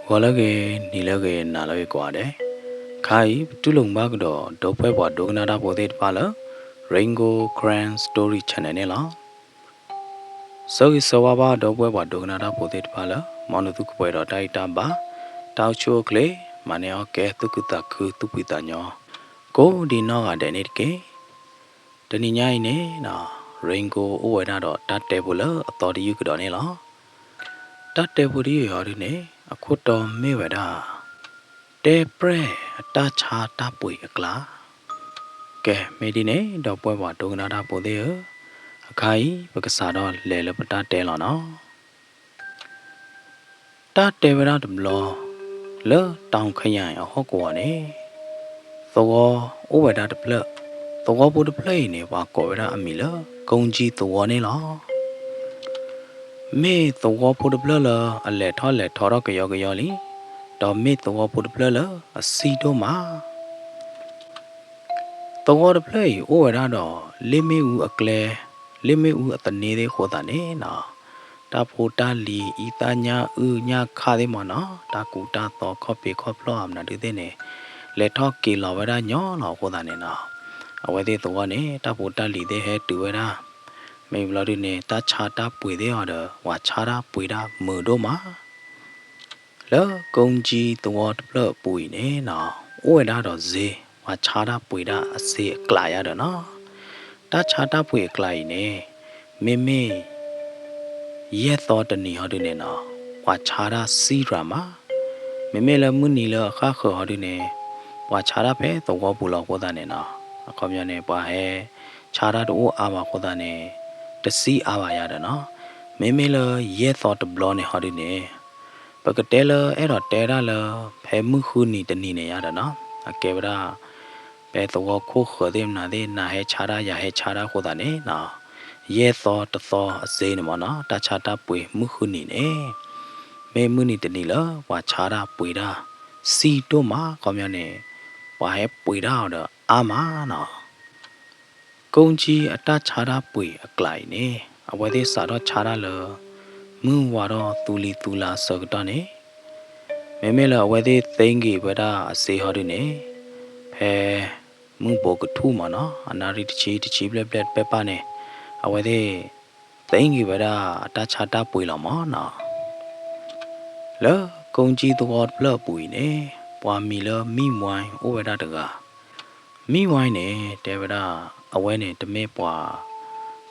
ဂီၤလၢအဂ့ၤ, နံၤလၢအဂ့ၤ, နၤလၢအဂ့ၤကိးဂၤဒဲး, ခါအံၤ ပတူၢ်လိာ်မုာ်ဘၣ်ကဒီး ဒီပုၢ်ဝဲၢ်ပှၤဒိကနၣ်တၢ်ဖိသ့ၣ်တဖၣ်လၢ Rain Gold Karen Story Channel န့ၣ်လီၤ. ဆၢဂ့ၤဆၢဝါဘၣ်ဒီပုၢ်ဝဲၢ်ပှၤဒိကနၣ်တၢ်ဖိသ့ၣ်တဖၣ်လၢ မ်နသုကပှဲၤဒီးတၢ်ဂံၢ်တၢ်ဘါ, တၢ်အိၣ်ဆူၣ်အိၣ်ချ့, မၤန့ၢ်အီၣ်ကဲ သူၣ်ခုသးခု သူၣ်ဖှံသးညီ, ကိးဒံနီၢ်ဂၤဒဲးန့ၣ်တက့ၢ်. တနံၤညါအံၤန့ၣ် Rain Gold အိၣ်ဝဲဒၣ်ဒီးတၢ်တဲဖိလၢအသီတယုၢ်ကဒီးန့ၣ်လီၤ. တၢ်တဲဖိတယုၢ်အံၤဟီဒုန့ၣ် အခိၣ်တီမ့ၢ်ဝဲဒၣ် တဲပြဲၢ်အတၢ်ဆါတၢ်ပှ့ၤအကျါ. ကဲ မ့ၢ်ဒ်န့ၣ် ဒီပုၢ်ဝဲၢ်ပှၤဒိကနၣ်တၢ်ဖိသ့ၣ်ဧၢ, အခါအံၤ ပကစးထီၣ်လဲၤလၢပတၢ်တဲလီၤနီၤ. တၢ်တဲဝဲဒၣ်တဘျီ လၢ တောင်ခရိုင် အဟီၣ်ကဝီၤန့ၣ် သဝီအိၣ်ဝဲဒၣ်တဖျၢၣ်, သဝီဖိတဖျၢၣ်အံၤန့ၣ် ပှၤကိးဝဲဒၣ်အမံၤလၢ ကုန်းကြီးသဝီန့ၣ်လီၤ. မ့ၢ်သဝီဖိတဖျၢၣ်လၢအလဲၤထီၣ်လဲၤထီထီၣ်ကယီကယီလံ, ဒီးမ့ၢ်သဝီဖိတဖျၢၣ်လၢအဆံးဒိၣ်မး သဝီတဖျၢၣ်အံၤအိၣ်ဝဲဒၣ်ဒီး လ့ၣ်မ့ၣ်အူအကျဲ, လ့ၣ်မ့ၣ်အူအသန့သ့ၣ်အဃိသတးန့ၣ်နီၤ, တၢ်ဖိတၢ်လံၤ အံသၣ်ညၣ်အုၣ်ညၣ်ခၣ်သ့ၣ်မ့ၢ်နီၤ, တၢ်ကူတၢ်သီ ခီၣ်ဖံးခီၣ်ဖျီၣ်အမနုၤဒုသ့ၣ်န့ၣ် လဲၤထီၣ်က့ၤလီၤဝဲဒၣ်ညီလီၤအဃိသတးန့ၣ်နီၤ, အဝဲသ့ၣ်သဝီန့ၣ် တၢ်ဖိတၢ်လံၤသ့ၣ်ဟဲတုၤဝဲဒၣ်, မ့ၢ်ဘျီဒုန့ၣ် တၢ်ဆါတၢ်ပှ့ၤသ့ၣ်အီၤဒီး ပှၤဆါတၢ်ပှ့ၤတၢ်မုာ်ဒိၣ်မး လၢကုန်းကြီးသဝီတဖျၢၣ်အပူၤအံၤန့ၣ်နီၤ, အိၣ်ဝဲဒၣ်ဒီးစ့, ပှၤဆါတၢ်ပှ့ၤတၢ်အစ့အကျးယါဒီးနီၤ, တၢ်ဆါတၢ်ပှ့ၤအကျးအံၤန့ၣ်, မ့မ့ၢ် ယဲၢ်သီတနံၤဟီဒုန့ၣ်နီၤ, ပှၤဆါတၢ်စံရၤမး, မ့မ့ၢ်လၢမုၢ်နံၤလၢအဃၣ်ဃၢၤဟီဒုန့ၣ်, ပှၤဆါတၢ်ဖဲသဝီပူၤလီၤအဃိသတးန့ၣ်နီၤ, အခီပညီန့ၣ် ပှၤဟဲဆါတၢ်တအိၣ်အါဘၣ်အဃိသတးန့ၣ်, တစံအါဘၣ်ယါဒီးနီၤ, မ့မ့ၢ်လၢယဲၢ်သီတဘျီန့ၣ်ဟီဒုန့ၣ် ပကတဲလၢအဲၣ်ဒိးတဲဒၣ်လၢ ဖဲမုၢ်ဃုနံၤတနံၤန့ၣ်ယါဒီးနီၤ, အကဲဝဲဒၣ် ဖဲသဝီခိၣ်ဃၢၤသ့ၣ်မနုၤသ့ၣ် နၤဟဲဆါတၢ်ယၤဟဲဆါတၢ်အဃိသတးန့ၣ်နီၤ, ယဲၢ်သီတသီအစ့န့ၣ်မ့ၢ်နီၤ, တၢ်ဆါတၢ်ပှ့ၤမုၢ်ဃုနံၤန့ၣ်, မ့ၢ်မုၢ်နံၤတနံၤလၢပှၤဆါတၢ်ပှ့ၤတၢ်စံဒိၣ်မး အခီပညီန့ၣ်, ပှၤဟဲပှ့ၤတၢ်အီၤဒီးအါမးနီၤ ကုန်းကြီးအတၢ်ဆါတၢ်ပှ့ၤအကျးအံၤန့ၣ် အဝဲသ့ၣ်စးထီၣ်ဆါတၢ်လၢ မုၢ်ဝါထီၣ်သူလံၤသူလါအဆၢကတီၢ်န့ၣ်, မ့မ့ၢ်လၢအဝဲသ့ၣ်သ့က့ၤဝဲဒၣ်အစ့ဟီဒုန့ၣ်, ဖဲမုၢ်ဘိးကထူၣ်မ့ၢ်နီၤ, အနၣ်ရံၣ်တဆံ တဆံဘျဲၣ်ဘျဲၣ်တပဲၢ်ပၢ်န့ၣ်, အဝဲသ့ၣ်သ့က့ၤဝဲဒၣ်အတၢ်ဆါတၢ်ပှ့ၤလီၤမ့ၢ်နီၤ လၢကုန်းကြီးသဝီတဖျၢၣ်အပူၤအံၤန့ၣ်, ပှၤမံၤလၢမံဝဲအိၣ်ဝဲဒၣ်တဂၤ, မံဝဲန့ၣ် တဲဝဲဒၣ် အဝဲန့ၣ်တမ့ၢ်ပှၤ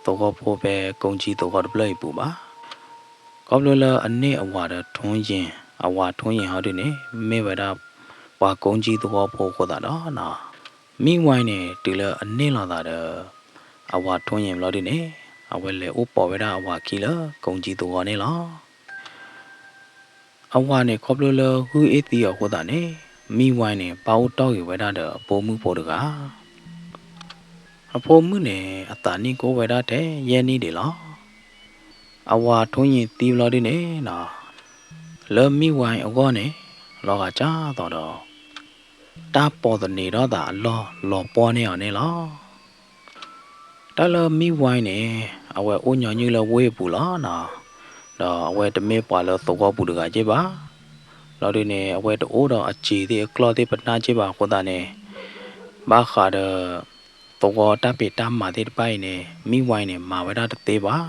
သဝီဖိဖဲကုန်းကြီးသဝီတဖျၢၣ်အံၤပူၤဘၣ်. ခီဖျိလၢအန့ၢ်အဝၤဒီးထူယ့ၣ်, အဝၤထူယ့ၣ်ဟီဒုန့ၣ် မ့ၢ်ဝဲဒၣ်ပှၤကုန်းကြီးသဝီဖိအဃိသတးဒီးနီၤ, မံဝဲန့ၣ် တုၤလၢအန့ၢ်လိာ်သးဒီး အဝၤထူယ့ၣ်ဘျီဒုန့ၣ်, အဝဲလဲၤအိၣ်ပိာ်ဝဲဒၣ်အဝၤခံလၢကုန်းကြီးသဝီန့ၣ်လီၤ. အဝၤန့ၣ် ခီဖျိလၢဂုၢ်အ့ၣ်သံအီၤအဃိသတးန့ၣ်, မံဝဲန့ၣ် ဘၣ်အိၣ်တီၢ်ဂ့ၤဝဲဒၣ်ဒီးအဖိမုၣ်ဖိတဂၤ. အဖိမုၣ်န့ၣ် အသးနံၣ်ကအိၣ်ဝဲဒၣ်ထဲယဲၢ်နံၣ်ဒံးလီၤ. အဝၤထူယ့ၣ်သံဘျီဒုန့ၣ်နီၤ, လၢမံဝဲအဂီၢ်န့ၣ် လီၤဂာ်ဒ်သိးဒီး တၢ်ပိာ်သန့ၤထီၣ်သးအလီၢ်လီၤပှီၢ်န့ၢ်အီၤန့ၣ်လီၤ. တၢ်လၢမံဝဲန့ၣ် အဝဲအိၣ်ညီနုၢ်လၢဝ့ၢ်အပူၤလီၤနီၤ, ဒီးအဝဲတမ့ၢ်ပှၤလၢသဝီပူၤတဂၤက့ၢ်ဘၣ်. ဘျီဒုန့ၣ် အဝဲတအိၣ်ဒီးအစ့သ့ၣ်အကျီၢ်သ့ၣ်ပနၢ်က့ၢ်ဘၣ်အဃိသတးန့ၣ်, ဘၣ်ဃးဒီး သဝီတၢ်ဖံးတၢ်မၤသ့ၣ်တဖၣ်အံၤန့ၣ် မံဝဲန့ၣ် မၤဝဲဒၣ်တသ့ဘၣ်.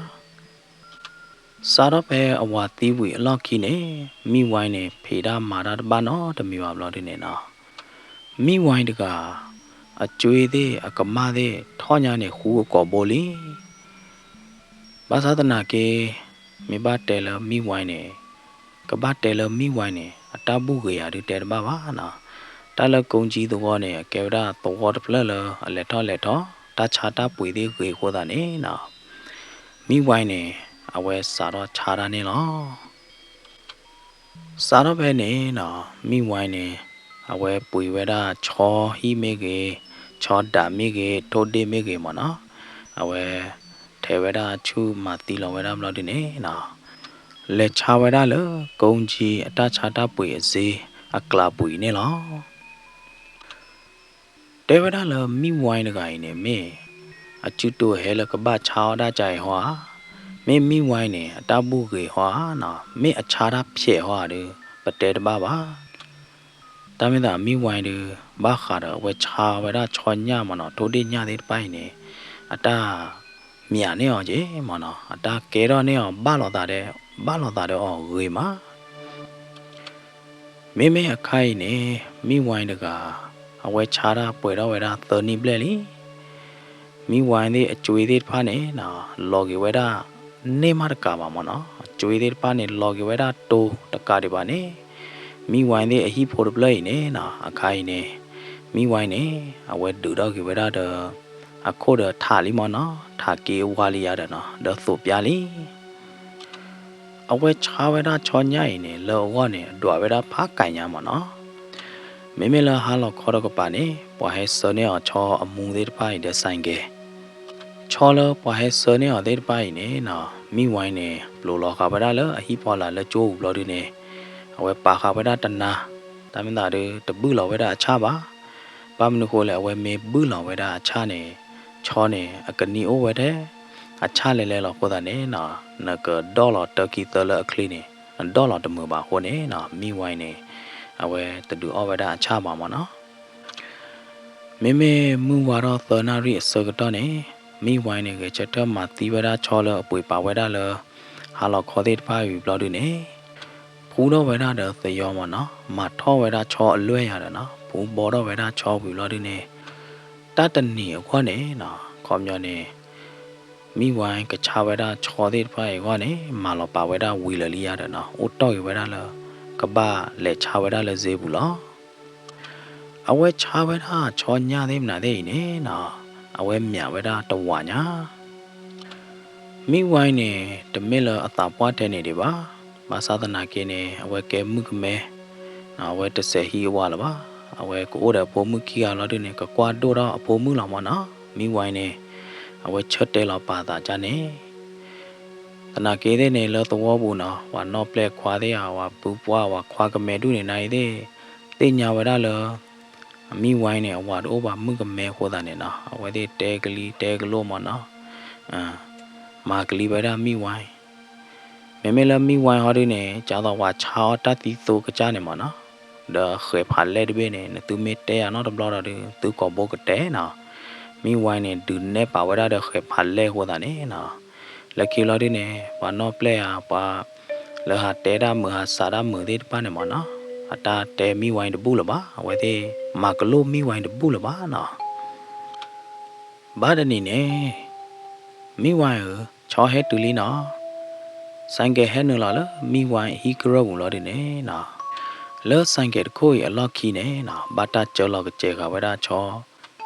စးထီၣ်ဖဲအဝၤသံဝံၤအလီၢ်ခံန့ၣ်, မံဝဲန့ၣ် ဖံးတၢ်မၤတၢ်တဘၣ်နီတမံၤဘၣ်ဘျီဒုန့ၣ်နီၤ, မံဝဲတဂၤ အစ့သ့ၣ်အကမၢ်သ့ၣ်ထီၣ်ညါန့ၣ် ဃူအကိာ်ဘိလံ. ဘၣ်ဆၣ်သနာ်က့ မ့ၢ်ဘၣ်တဲလၢမံဝဲန့ၣ်, ကဘၣ်တဲလၢမံဝဲန့ၣ် အတၢ်ဘူၣ်ဂ့ၤယၤဒုတဲတဘၣ်ဘၣ်နီၤ. တၢ်လၢကုန်းကြီးသဝီန့ၣ် အကဲဝဲဒၣ်သဝီတဖျၢၣ်လၢအလဲၤထီၣ်လဲၤထီ, တၢ်ဆါတၢ်ပှ့ၤသ့ၣ်ဂ့ၤအဃိသတးန့ၣ်နီၤ, မံဝဲန့ၣ် အဝဲစးထီၣ်ဆါတၢ်န့ၣ်လီၤ. စးထီၣ်ဖဲန့ၣ်နီၤ, မံဝဲန့ၣ် အဝဲပှ့ၤဝဲဒၣ်ဆီဟံၣ်မ့ၢ်ဂ့ၤ, ဆီဒးမ့ၢ်ဂ့ၤ, ထိၣ်ဒ့ၣ်မ့ၢ်ဂ့ၤမ့ၢ်နီၤ, အဝဲထဲးဝဲဒၣ်ဆူၣ်မၤသံလီၤဝဲဒၣ်ဘျီဒုန့ၣ်နီၤ, လဲၤဆါဝဲဒၣ်လၢကုန်းကြီးအတၢ်ဆါတၢ်ပှ့ၤအစ့အကျးပူၤအံၤန့ၣ်လီၤ. တဲဝဲဒၣ်လၢမံဝဲတဂၤအံၤန့ၣ် မ့ၢ်အစုတိၤဟဲလၢကဘၣ်ဆါအီၣ်ဒၣ်ကါအံၤဟီဧါ, မ့ၢ်မံဝဲန့ၣ် အတၢ်ဘူၣ်ဂ့ၤဟီဧါနီၤ, မ့ၢ်အဆါတၢ်ဖျဲးဟီဧါဒီး ပတဲတဘၣ်ဘၣ်. တၢ်မ့ၢ်သးမံဝဲဒုး ဘၣ်ဃးဒီးအဝဲဆါဝဲဒၣ်ဆီညၣ်မ့ၢ်နီၤ, ထိၣ်ဒ့ၣ်ညၣ်သ့ၣ်တဖၣ်အံၤန့ၣ် အတၢ်မၠးန့ၢ်အီၤက့မ့ၢ်နီၤ, အတၢ်ကဲထီၣ်န့ၢ်အီၤ ဘၣ်လိာ်သးဒီး ဘၣ်လိာ်သးဒီးအီၤဂ့ၤမး. မ့မ့ၢ်အခါအံၤန့ၣ် မံဝဲတဂၤ အဝဲဆါတၢ်ပှဲၤထီၣ်ဝဲဒၣ်သၢနံၣ်ဘျဲၣ်လံ. မံဝဲသ့ၣ်အကွ့သ့ၣ်တဖၣ်န့ၣ်နီၤ လီၤက့ၤဝဲဒၣ် န့ၢ်မးတကးဘၣ်မ့ၢ်နီၤ, အကွ့သ့ၣ်တဖၣ်န့ၣ် လီၤက့ၤဝဲဒၣ်တိၤတကးဒံးဘၣ်န့ၣ်, မံဝဲသ့ၣ်အဟံၣ်ဖိတဖျၢၣ်အံၤန့ၣ်နီၤ အခါအံၤန့ၣ် မံဝဲန့ၣ် အဝဲဒုးထီၣ်က့ၤဝဲဒၣ်ဒီး အခိၣ်ဒီးထးလံမ့ၢ်နီၤ, ထးက့အဝါလံယၤဒီးနီၤ ဒီးသိးပျါလံ. အဝဲဆါဝဲဒၣ်ဆီညၣ်အံၤန့ၣ် လၢအဂီၢ်န့ၣ် အဒွးဝဲဒၣ်ဖးကညါမ့ၢ်နီၤ. မ့မ့ၢ်လၢဟါလီၤခီတကပၤန့ၣ် ပှၤဟဲဆှၢန့ၢ်အီၤဆီအမူသ့ၣ်တဖၣ်အံၤဒီး ဆိုင်ကယ် ဆီလၢပှၤဟဲဆှၢန့ၢ်အီၤသ့ၣ်တဖၣ်အံၤန့ၣ်နီၤ မံဝဲန့ၣ် ပျိးလီၤဃာ်ဝဲဒၣ်လၢအဟံၣ်ဖီလာ်လၢကၠိပူၤဘျီဒုန့ၣ် အဝဲပာ်ဃာ်ဝဲဒၣ်တနၤ, တၢ်မ့ၢ်သးဒီး တဘုၣ်လီၤဝဲဒၣ်အဆၣ်ဘၣ်. ဘၣ်မနုၤဃိလဲၣ် အဝဲမ့ၢ်ဘုၣ်လီၤဝဲဒၣ်အဆၣ်န့ၣ် ဆီန့ၣ် အကနံၣ်အိၣ်ဝဲထဲ အဆၣ်လဲၤလဲၤလီၤအဃိသတးန့ၣ်နီၤ နကဒီၣ်လီၤတၢခံသၢလၢအချ့န့ၣ် နဒီၣ်လီၤတမုာ်ဘၣ်အဃိန့ၣ်နီၤ မံဝဲန့ၣ် အဝဲတဒုးအီၣ်ဝဲဒၣ်အဆၣ်ဘၣ်မ့ၢ်နီၤ. မ့မ့ၢ်မုၢ်ဝါထီၣ်သၢနၣ်ရံၣ်အဆၢကတီၢ်န့ၣ် မံဝဲန့ၣ် ဂဲၤဆၢထၢၣ်မၤသံဝဲဒၣ်ဆီလၢအပှ့ၤပာ်ဝဲဒၣ်လၢ ဟါလီၤခီသ့ၣ်တဖၣ်အံၤဘျီဒုန့ၣ် ဖှူထီၣ်ဝဲဒၣ်ဒီးသယီမ့ၢ်နီၤ, မၤထီၣ်ဝဲဒၣ်ဆီအလွဲၢ်ယၤဒီးနီၤ ဖှူဘီထီၣ်ဝဲဒၣ်ဆီဝံၤဘျီဒုန့ၣ် တၢ်တနံၤအဂီၢ်န့ၣ်နီၤ ခီပညီန့ၣ် မံဝဲကဆါဝဲဒၣ်ဆီသ့ၣ်တဖၣ်အံၤအဂီၢ်န့ၣ် မၤလီၤပာ်ဝဲဒၣ်ဝံၤလၢာ်လံယၤဒီးနီၤ အိၣ်တီၢ်က့ၤဝဲဒၣ်လၢ ကဘၣ်လဲၤဆါဝဲဒၣ်လၢစ့ပူၤလီၤ. အဝဲဆါဝဲဒၣ်ဆီညၣ်သ့ၣ်မနုၤသ့ၣ်အံၤန့ၣ်နီၤ အဝဲမၠးဝဲဒၣ်တဝာ်ညါ မံဝဲန့ၣ် တမ့ၢ်လၢအသးပှၢ်ထဲန့ၣ်ဒံးဘၣ်. ဘၣ်ဆၣ်သနာ်က့န့ၣ် အဝဲကဲမုၣ်ကမဲ, အဝဲတစဲးဟံးအဝၤလၢၤဘၣ်. အဝဲကအိၣ်ဒီးအဖိမုၣ်ခံဂၤလီၤဒုန့ၣ် ကကွၢ်ဒိၣ်ထီၣ်အဖိမုၣ်လီၤမ့ၢ်နီၤ. မံဝဲန့ၣ် အဝဲဆၢတဲာ်လီၤပာ်သးကန့ၣ် သနာ်က့သ့ၣ်န့ၣ် လၢသဝီပူၤနီၤ ပှၤနီၣ်ပျဲၢ်ခွါသ့ၣ်ဧါ ပှၤပုၢ်ပှၢ် ပှၤခွါကမဲဒူၣ်န့ၣ် နအံၤသ့ၣ် သ့ၣ်ညါဝဲဒၣ်လၢ မံဝဲန့ၣ် အဝၤတအိၣ်ဘၣ် မုၣ်ကမဲအဃိသတးန့ၣ်နီၤ အဝဲသ့ၣ်တဲကလံၤတဲကလိာ်မ့ၢ်နီၤ မၤကလံၤဝဲဒၣ်မံဝဲ. မ့မ့ၢ်လၢမံဝဲဟီဒုန့ၣ် ကသိးပှၤဆါအီၣ်တၢ်သံသိကစၢ်န့ၣ်မ့ၢ်နီၤ ဒီးဃဲးဖးလဲၢ်တဘ့ၣ်န့ၣ် နသုမ့ၢ်တဲယၤနီတဘျီဒီး သုကိာ်ဘိကတဲနီၤ. မံဝဲန့ၣ် ဒုးနဲၣ်ပာ်ဝဲဒၣ်ဒီးဃဲးဖးလဲၢ်အဃိသတးန့ၣ်နီၤ လၢခံလီၤဒုန့ၣ် ပှၤနီၣ်ပျဲၢ်ဧါ ပှၤလၢဟးတဲတၢ်မုာ် ဟးစးတၢ်မုာ်သ့ၣ်တဖၣ်န့ၣ်မ့ၢ်နီၤ အတၢ်တဲမံဝဲတဘူၣ်လၢၤဘၣ်. အဝဲသ့ၣ်မၤကလိာ်မံဝဲတဘူၣ်လၢၤဘၣ်နီၤ. ဘၣ်တနံၤန့ၣ် မံဝဲဧၢ, ဆီဟဲတုၤလံနီၤ. ဆိုင်ကယ်ဟဲနုာ်လီၤလၢမံဝဲအဟံၣ်ကရၢၢ်ပူၤလီၤဒုန့ၣ်နီၤ လၢဆိုင်ကယ်တခိၣ်အံၤအလီၢ်ခံန့ၣ်နီၤ ဘၣ်တၢ်စၢလီၤကစဲးဃာ်ဝဲဒၣ်ဆီ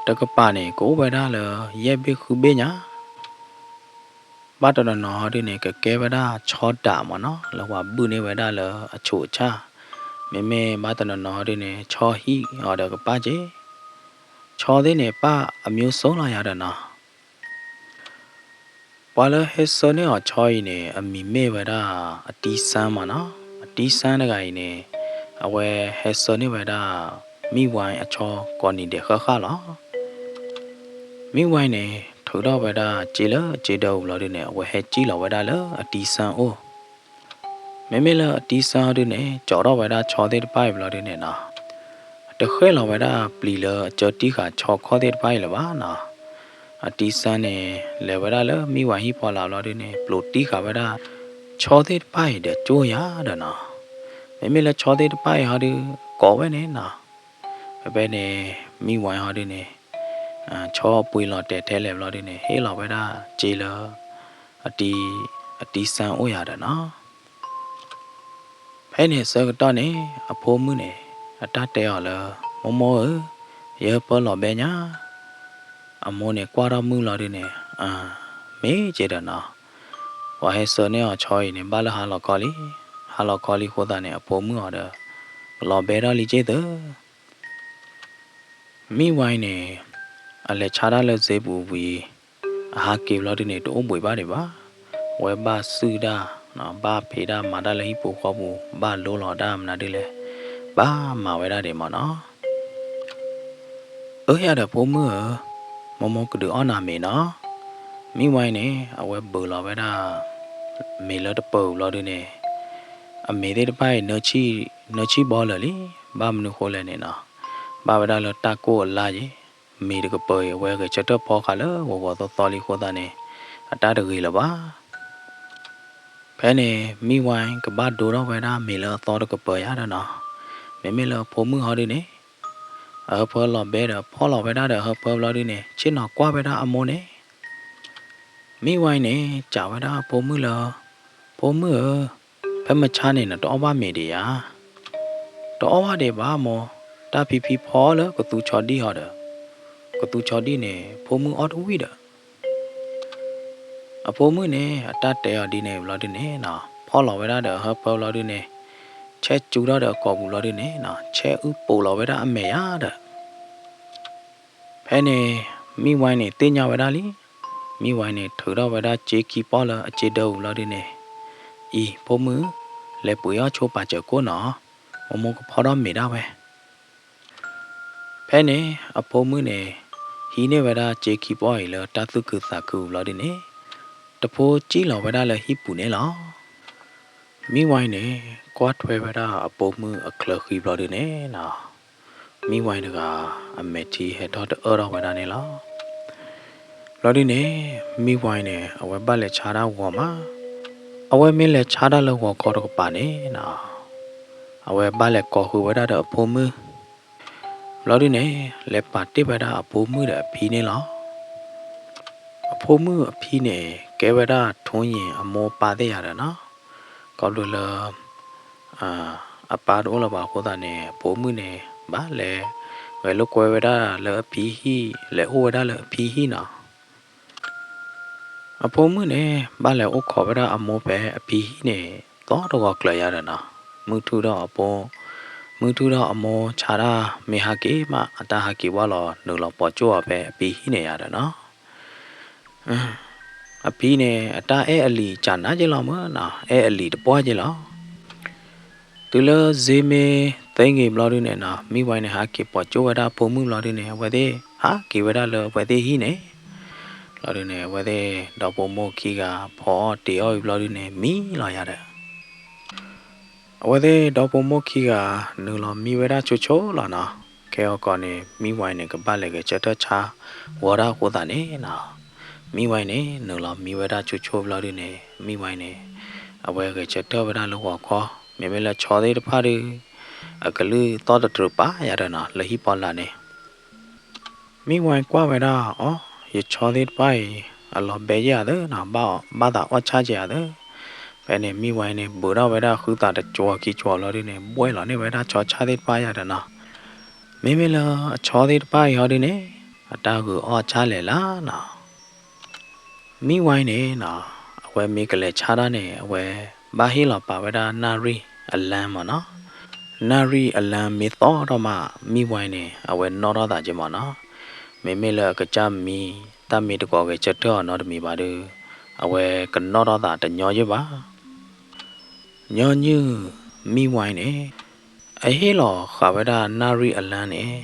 တကပၤန့ၣ် ကအိၣ်ဝဲဒၣ်လၢ ယဲၢ်ဘ့ၣ်ဃုဘ့ၣ်ညါ ဘၣ်တနီၤနီၤဟီဒုန့ၣ် ကကဲဝဲဒၣ်ဆီဒးမ့ၢ်နီၤ လၢပှၤဘုၣ်န့ၢ်ဝဲဒၣ်လၢအဆိးအဆၣ်, မ့မ့ၢ်ဘၣ်တနီၤနီၤဟီဒုန့ၣ် ဆီဟံၣ်အီၤဒီးကပၣ်က့ၤ, ဆီသ့ၣ်န့ၣ် ပၣ်အမျိုးစုံလီၤယၤဒီးနီၤ. ပှၤလၢဟဲဆှၢန့ၢ်အီၤဆီအံၤန့ၣ် အမံၤမ့ၢ်ဝဲဒၣ် အတံစၢမ့ၢ်နီၤ, အတံစၢတဂၤအံၤန့ၣ် အဝဲဟဲဆှၢန့ၢ်ဝဲဒၣ် မံဝဲအဆီကိးနံၤဒဲးဃၣ်ဃၣ်လီၤ. မံဝဲန့ၣ် ထုးထီၣ်ဝဲဒၣ်စ့လၢအစ့ဒၢပူၤလီၤဒုန့ၣ် အဝဲဟဲစံၣ်လီၤဝဲဒၣ်လၢအတံစၢအိၣ်, မ့မ့ၢ်လၢအတံစၢဒုန့ၣ် ကၠီထီၣ်ဝဲဒၣ်ဆီသ့ၣ်တဖၣ်အံၤဘျီဒုန့ၣ်နီၤ တဃဲၣ်လီၤဝဲဒၣ်ပျံၤလၢအစၢတံၢ်ဃာ်ဆီခီၣ်သ့ၣ်တဖၣ်အံၤလၢၤဘၣ်နီၤ. အတံစၢန့ၣ် လဲၤဝဲဒၣ်လၢမံဝဲဟံၣ်ဖီလာ်ဘျီဒုန့ၣ် ပျိးတံၢ်ဃာ်ဝဲဒၣ် ဆီသ့ၣ်တဖၣ်အံၤဒီးကၠိယၤဒီးနီၤ. မ့မ့ၢ်လၢဆီသ့ၣ်တဖၣ်အံၤဟီဒု ကိးဝဲန့ၣ်နီၤ ဖဲဖဲန့ၣ် မံဝဲဟီဒုန့ၣ် ဆီပှ့ၤလီၤတဲာ်ထဲလဲၣ်ဘျီဒုန့ၣ် ဟ့ၣ်လီၤဝဲဒၣ်စ့လၢ အတံ အတံစၢအိၣ်ယၤဒီးနီၤ. ဖဲန့ၣ်အဆၢကတီၢ်န့ၣ် အဖိမုၣ်န့ၣ် အတၢ်တဲအီၤလၢ မိၢ်မိၢ်ဧၢ, ယဟၢဖၢလီၤဘဲညါ. အမိၢ်န့ၣ်ကွၢ်ထီၣ်မုၢ်လီၤဒုန့ၣ် မ့ၢ်က့ဒီးနီၤ ပှၤဟဲဆှၢန့ၢ်အီၤဆီအံၤန့ၣ် ဘၣ်လၢဟါလီၤခီလံ, ဟါလီၤခီလံအဃိသတးန့ၣ် အဖိမုၣ်အီၤဒီး လီၤဘဲထီၣ်လံက့သၢ မံဝဲန့ၣ် အလဲၤဆါတၢ်လၢစ့ပူၤဝံၤ အဟးက့ၤဘျီဒုန့ၣ် တအိၣ်ဘှံးဘၣ်ဒံးဘၣ်. အဝဲဘၣ်စုၣ်တၢ်, ဘၣ်ဖံးတၢ်မၤတၢ်လၢဟံၣ်ပူၤဃီပူၤ, ဘၣ်လိလီၤတၢ်မနုၤဒ်လဲၣ်, ဘၣ်မၤဝဲဒၣ်ဒံးမ့ၢ်နီၤ. အၢ ယၤဒီးဖိမုၣ်ဧၢ, မိၢ်မိၢ်ကဒုးအီၣ်နၤမ့ၤနီၤ. မံဝဲန့ၣ် အဝဲဘုးလီၤဝဲဒၣ် မ့ၤလၢတပၢၤဘျီဒုန့ၣ် အမ့ၤသ့ၣ်တဖၣ်အံၤ နၢဆံၣ် နၢဆံၣ်ဘီလၢာ်လံ, ဘၣ်မနုၤဃိလဲၣ်န့ၣ်နီၤ, ဘၣ်ဝဲဒၣ်လၢတၢ်ကိၢ်အလါယဲ, မ့ၤတကပၤအံၤ အဝဲဂဲၤဆၢထၢၣ်ဖီဃာ်လၢဂီၤဂီၤသီသီလံအဃိသတးန့ၣ် အတၢ်တဂ့ၤလၢၤဘၣ်. ဖဲန့ၣ် မံဝဲကဘၣ်ဒိထီၣ်ဝဲဒၣ်မ့ၤလၢအသီတကပၤယါဒီးနီၤ, မ့မ့ၢ်လၢအဖိမုၣ်ဟီဒုန့ၣ် အဟၢဖၢလီၤဘဲဒီး ဖီၣ်လီၤဝဲဒၣ်ဒီးအဟၢဖၢဘျီဒုန့ၣ် ဆ့ၣ်နီၤကွၢ်ဝဲဒၣ်အမိၢ်န့ၣ် မံဝဲန့ၣ် စံးဝဲဒၣ်အဖိမုၣ်လၢ ဖိမုၣ်ဧၢ, ဖဲမုၢ်ဆါန့ၣ် နတအီၣ်ဘၣ်မ့ၤဒံးဧါ, တအီၣ်ဘၣ်ဒံးဘၣ်မိၢ်, တၢ်ဖံဖံဖီလၢကသူဆီဒံၣ်ဟီဒီး ကသူဆီဒံၣ်န့ၣ် ဖိမုၣ်အီၣ်တဝံၣ်ဒီး အဖိမုၣ်န့ၣ် အတၢ်တဲအီၤဒ်န့ၣ်ဘျီဒုန့ၣ်နီၤ ဖီၣ်လီၤဝဲဒၣ်ဒီးအဟၢဖၢဘျီဒုန့ၣ် ဆဲးစူထီၣ်ဒီးအကိာ်ပူၤဘျီဒုန့ၣ်နီၤ ဆဲးအုၣ်ပိာ်လီၤဝဲဒၣ်အမဲာ်ယါဒီး ဖဲန့ၣ် မံဝဲန့ၣ်သ့ၣ်ညါဝဲဒၣ်လံ, မံဝဲန့ၣ်ထုးထီၣ်ဝဲဒၣ်စ့ခံပီၢ်လၢအစ့ဒၢပူၤဘျီဒုန့ၣ် အံၤ ဖိမုၣ်, လဲၤပှ့ၤအီၣ်ဆိပာ်စၢၤကိၣ်နီၤ, မိၢ်မိၢ်ကဖီထီၣ်မ့ၤဒၣ်ဝဲ ဖဲန့ၣ် အဖိမုၣ်န့ၣ် ဟံးန့ၢ်ဝဲဒၣ်စ့ခံပီၢ်အံၤလၢတၢ်သူၣ်ခုသးခုဘျီဒုန့ၣ် တဖိစံၣ်လီၤဝဲဒၣ်လၢဟံၣ်ပူၤန့ၣ်လီၤ. မံဝဲန့ၣ် ကွၢ်ထွဲဝဲဒၣ်အဖိမုၣ်အချၢဃံဘျီဒုန့ၣ်နီၤ မံဝဲတဂၤ အမဲာ်ထံဟဲထီၣ်တအၢၣ်ထီၣ်ဝဲဒၣ်န့ၣ်လီၤ. ဘျီဒုန့ၣ် မံဝဲန့ၣ် အဝဲဘၣ်လဲၤဆါတၢ်ဂီၤမး, အဝဲမ့ၢ်လဲၤဆါတၢ်လၢဂီၤခီတကပၤန့ၣ်နီၤ အဝဲဘၣ်လဲၤကိးဃုာ်ဝဲဒၣ်ဒီးအဖိမုၣ် ဘျီဒုန့ၣ် လဲၤပာ်တ့ၢ်ဝဲဒၣ်အဖိမုၣ်ဒီးအဖံန့ၣ်လီၤ. အဖိမုၣ်အဖံန့ၣ် ကဲဝဲဒၣ်ထူယ့ၣ်အမိၢ်ပၢ်သ့ၣ်ယါဒီးနီၤ, ခီဖျိလၢ အပၢ်တအိၣ်လၢၤဘၣ်အဃိသတးန့ၣ် အဖိမုၣ်န့ၣ် ဘၣ်လဲၤ ဂဲၤလိာ်ကွဲဝဲဒၣ်လၢအဖံဟံၣ်, လဲၤအိၣ်ဝဲဒၣ်လၢအဖံဟံၣ်နီၤ အဖိမုၣ်န့ၣ် ဘၣ်လဲၤအိၣ်ခိးဝဲဒၣ်အမိၢ်ဖဲအဖံဟံၣ်န့ၣ် သီတဂီၤကျၢၤယါဒီးနီၤ, မုၢ်ထူၣ်ဒီးအဖိ, မုၢ်ထူၣ်ဒီးအမိၢ်ဆါတၢ်မ့ၢ်ဟးက့ၤမး အတၢ်ဟးက့ၤဝဲလီၤ နုာ်လီၤပိာ်ကၠိအီၤဖဲအဖံဟံၣ်န့ၣ်ယါဒီးနီၤ အဖံန့ၣ် အတၢ်အဲၣ်အလံၤကနၣ်က့လီၤမ့ၢ်နီၤ, အဲၣ်အလံၤတပှၢ်က့လီၤ. တုၤလၢစ့မ့ၢ်သ့ဂ့ၤဘျီဒုန့ၣ်နီၤ, မံဝဲန့ၣ် ဟးက့ၤပိာ်ကၠိဝဲဒၣ်အဖိမုၣ်ဘျီဒုန့ၣ် အဝဲသ့ၣ်ဟးက့ၤဝဲဒၣ်လၢအဝဲသ့ၣ်ဟံၣ်န့ၣ်, ဘျီဒုန့ၣ် အဝဲသ့ၣ်ဒီဖိမိၢ်ခံဂၤ ဖီအီၣ်တ့ၤအီၣ်ဝံၤဘျီဒုန့ၣ် မံလီၤယါဒီး အဝဲသ့ၣ်ဒီဖိမိၢ်ခံဂၤ နုာ်လီၤမံဝဲဒၣ်ဆိဆိလီၤနီၤ. ခဲအံၤကီးန့ၣ် မံဝဲန့ၣ် ကဘၣ်လဲၤဂဲၤဆၢထၢၣ်ဆါဝီတၢ်အဃိသတးန့ၣ်နီၤ, မံဝဲန့ၣ် နုာ်လီၤမံဝဲဒၣ်ဆိဆိဘျီဒုန့ၣ် မံဝဲန့ၣ် အဝဲဂဲၤဆၢထၢၣ်ဝဲဒၣ်လၢဂီၤခီ, မ့မ့ၢ်လၢဆီသ့ၣ်တဖၣ်ဒီး အကလုၢ်သီၣ်တတြူာ်ပာ်ယါဒီးနီၤ လၢဟံၣ်ဖီလာ်န့ၣ် မံဝဲကွၢ်ဝဲဒၣ်အီၤ, ယဆီသ့ၣ်တဖၣ်အံၤ အလီၤဘဲယဲၢ်ဧါသၢနီၤ, ဘၣ်သးအီၣ်ဆၣ်ကဲဧါသၢ. ဖဲန့ၣ် မံဝဲန့ၣ် ဘုးထီၣ်ဝဲဒၣ်ဃုသးတကၠီခံကၠီဘျီဒုန့ၣ် ဘှဲၣ်လီၤန့ၢ်ဝဲဒၣ်ဆီဆၣ်သ့ၣ်တဖၣ်ယါဒီးနီၤ, မ့မ့ၢ်လၢအဆီသ့ၣ်တဖၣ်အံၤဟီဒုန့ၣ် အတၢ်ဂုာ်အီၣ်ဆၣ်လဲၣ်လၢနီၤ မံဝဲန့ၣ်နီၤ, အဝဲမ့ၢ်ကလဲၤဆါတၢ်န့ၣ် အဝဲဘၣ်ဟ့ၣ်လီၤပာ်ဝဲဒၣ်နၣ်ရံၣ်အလါမ့ၢ်နီၤ, နၣ်ရံၣ်အလါမ့ၢ်သီၣ်ထီၣ်မး မံဝဲန့ၣ် အဝဲနီၣ်ထီၣ်သးက့မ့ၢ်နီၤ, မ့မ့ၢ်လၢအကစၢ်မံ တၢ်မ့ၢ်တကိးဂဲၤဆၢထၢၣ်အီၤနီတမံၤဘၣ်ဒီး အဝဲကနီၣ်ထီၣ်သးတညီယဲၢ်ဘၣ် ညီနုၢ် မံဝဲန့ၣ် အဟ့ၣ်လီၤဃာ်ဝဲဒၣ်နၣ်ရံၣ်အလါန့ၣ်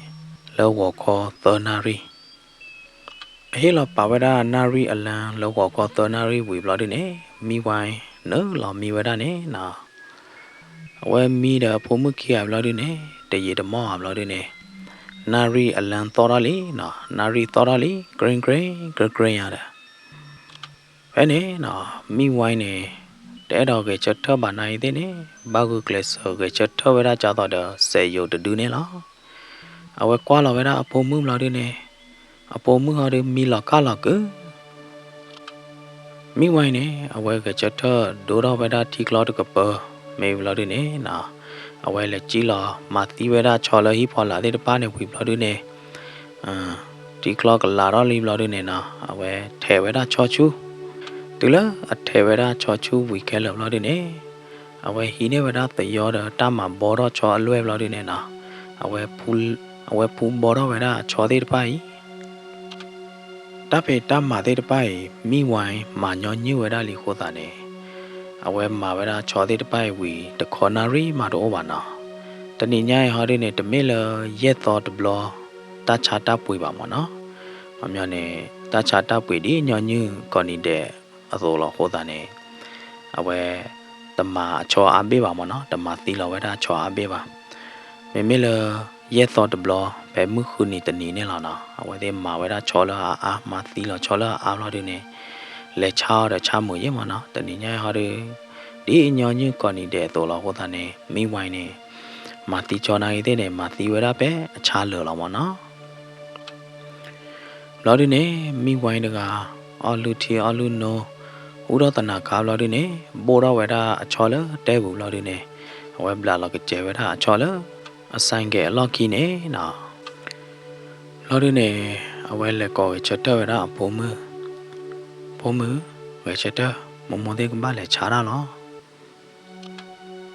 လၢဂီၤခီသၢနၣ်ရံၣ်, အဟ့ၣ်လီၤပာ်ဝဲဒၣ်နၣ်ရံၣ်အလါလၢဂီၤခီသၢနၣ်ရံၣ်ဝံၤဘျီဒုန့ၣ် မံဝဲနုာ်လီၤမံဝဲဒၣ်န့ၣ်နီၤ အဝဲမံဒီးအဖိမုၣ်ခံဂၤဘျီဒုန့ၣ် တယံာ်တမီၢ်ဘျီဒုန့ၣ် နၣ်ရံၣ်အလါသီၣ်ထီၣ်လံနီၤ, နၣ်ရံၣ်သီၣ်ထီၣ်လံ ကြ့ကြ့ကြ့ကြ့ယါဒီး ဖဲန့ၣ်နီၤ မံဝဲန့ၣ် တအဲၣ်ဒိးဂဲၤဆၢထၢၣ်ဘၣ်နၤအံၤသ့ၣ်န့ၣ် ဘၣ်ဂုာ်ကျဲးစၢးဂဲၤဆၢထၢၣ်ဝဲဒၣ်ကၢ်သိးဒီးစဲးယိာ်တဒုန့ၣ်လီၤ. အဝဲကွၢ်လီၤဝဲဒၣ်အဖိမုၣ်ဘျီဒုန့ၣ် အဖိမုၣ်ဟီဒုမံလီၤကၢ်လီၤကု မံဝဲန့ၣ် အဝဲဂဲၤဆၢထၢၣ်ဒိထီၣ်ဝဲဒၣ်ထံချီတကပၤ မ့ၢ်ဘျီဒုန့ၣ်နီၤ အဝဲလဲၤကံၣ်လီၤမၤသံဝဲဒၣ်ဆီလၢဟံၣ်ဖီလာ်သ့ၣ်တဖၣ်န့ၣ်ဝံၤဘျီဒုန့ၣ် ထံချီကလၤထီၣ်လံဘျီဒုန့ၣ်နီၤ အဝဲထဲးဝဲဒၣ်ဆီဆူၣ်, တုၤလၢအထဲးဝဲဒၣ်ဆီဆူၣ်ဝံၤခဲလၢာ်ဘျီဒုန့ၣ် အဝဲဟံးန့ၢ်ဝဲဒၣ်သယီဒီးတၢ်မၤဘီထီၣ်ဆီအလွဲၢ်ဘျီဒုန့ၣ်နီၤ အဝဲဖူဘီထီၣ်ဝဲဒၣ်အဆီသ့ၣ်တဖၣ်အံၤ တၢ်ဖံးတၢ်မၤသ့ၣ်တဖၣ်အံၤ မံဝဲမၤညီနုၢ်ဝဲဒၣ်လံအဃိသတးန့ၣ် အဝဲမၤဝဲဒၣ်ဆီသ့ၣ်တဖၣ်အံၤဝံၤ တခီနၣ်ရံၣ်မးတအိၣ်ဘၣ်နီၤ. တနံၤညါအံၤဟီဒုန့ၣ် တမ့ၢ်လၢယဲၢ်သီတဘျီ တၢ်ဆါတၢ်ပှ့ၤဘၣ်မ့ၢ်နီၤ. မ့ၢ်န့ၣ် တၢ်ဆါတၢ်ပှ့ၤဒ်ညီနုၢ်ကိးနံၤဒဲးအသိးလီၤအဃိသတးန့ၣ် အဝဲ တမၤအဆီအါဘ့ၣ်ဘၣ်မ့ၢ်နီၤ, တမၤသံလီၤဝဲဒၣ်ဆီအါဘ့ၣ်ဘၣ်. မ့မ့ၢ်လၢ ယဲၢ်သီတဘျီ ဖဲမုၢ်ဃုနံၤတနံၤန့ၣ်လီၤနီၤ, အဝဲသ့ၣ်မၤဝဲဒၣ်ဆီလၢအအါ, မၤသံလီၤဆီလၢအအါဘျီဒုန့ၣ်, လဲၤဆါအီၤဒီးဆါမုာ်ယဲၢ်မ့ၢ်နီၤ, တနံၤညါအံၤဟီဒု ဒ်ညီနုၢ်ကိးနံၤဒဲးအသိးလီၤအဃိသတးန့ၣ် မံဝဲန့ၣ် မၤသံဆီနာ်ဂ့ၤသ့ၣ်န့ၣ် မၤသံဝဲဒၣ်ဖဲအဆါလၢာ်လီၤမ့ၢ်နီၤ. ဘျီဒုန့ၣ် မံဝဲတဂၤ အီၣ်လုၢ်ထံအီၣ်လုၢ်နိ အူထီၣ်သနၢ်ခါဘျီဒုန့ၣ် ဘိၣ်ထီၣ်ဝဲဒၣ်အဆီလၢတဲပူၤဘျီဒုန့ၣ် အဝဲဘျးလီၤကစဲၤဝဲဒၣ်အဆီလၢ အဆိုင်ကယ်အလီၢ်ခံန့ၣ်နီၤ. ဘျီဒုန့ၣ် အဝဲလဲၤကိးဂဲၤဆၢထၢၣ်ဝဲဒၣ်အဖိမုၣ်, ဖိမုၣ်, ဂဲၤဆၢထၢၣ်, မိၢ်မိၢ်သ့ၣ်ကဘၣ်လဲၤဆါတၢ်လီၤ.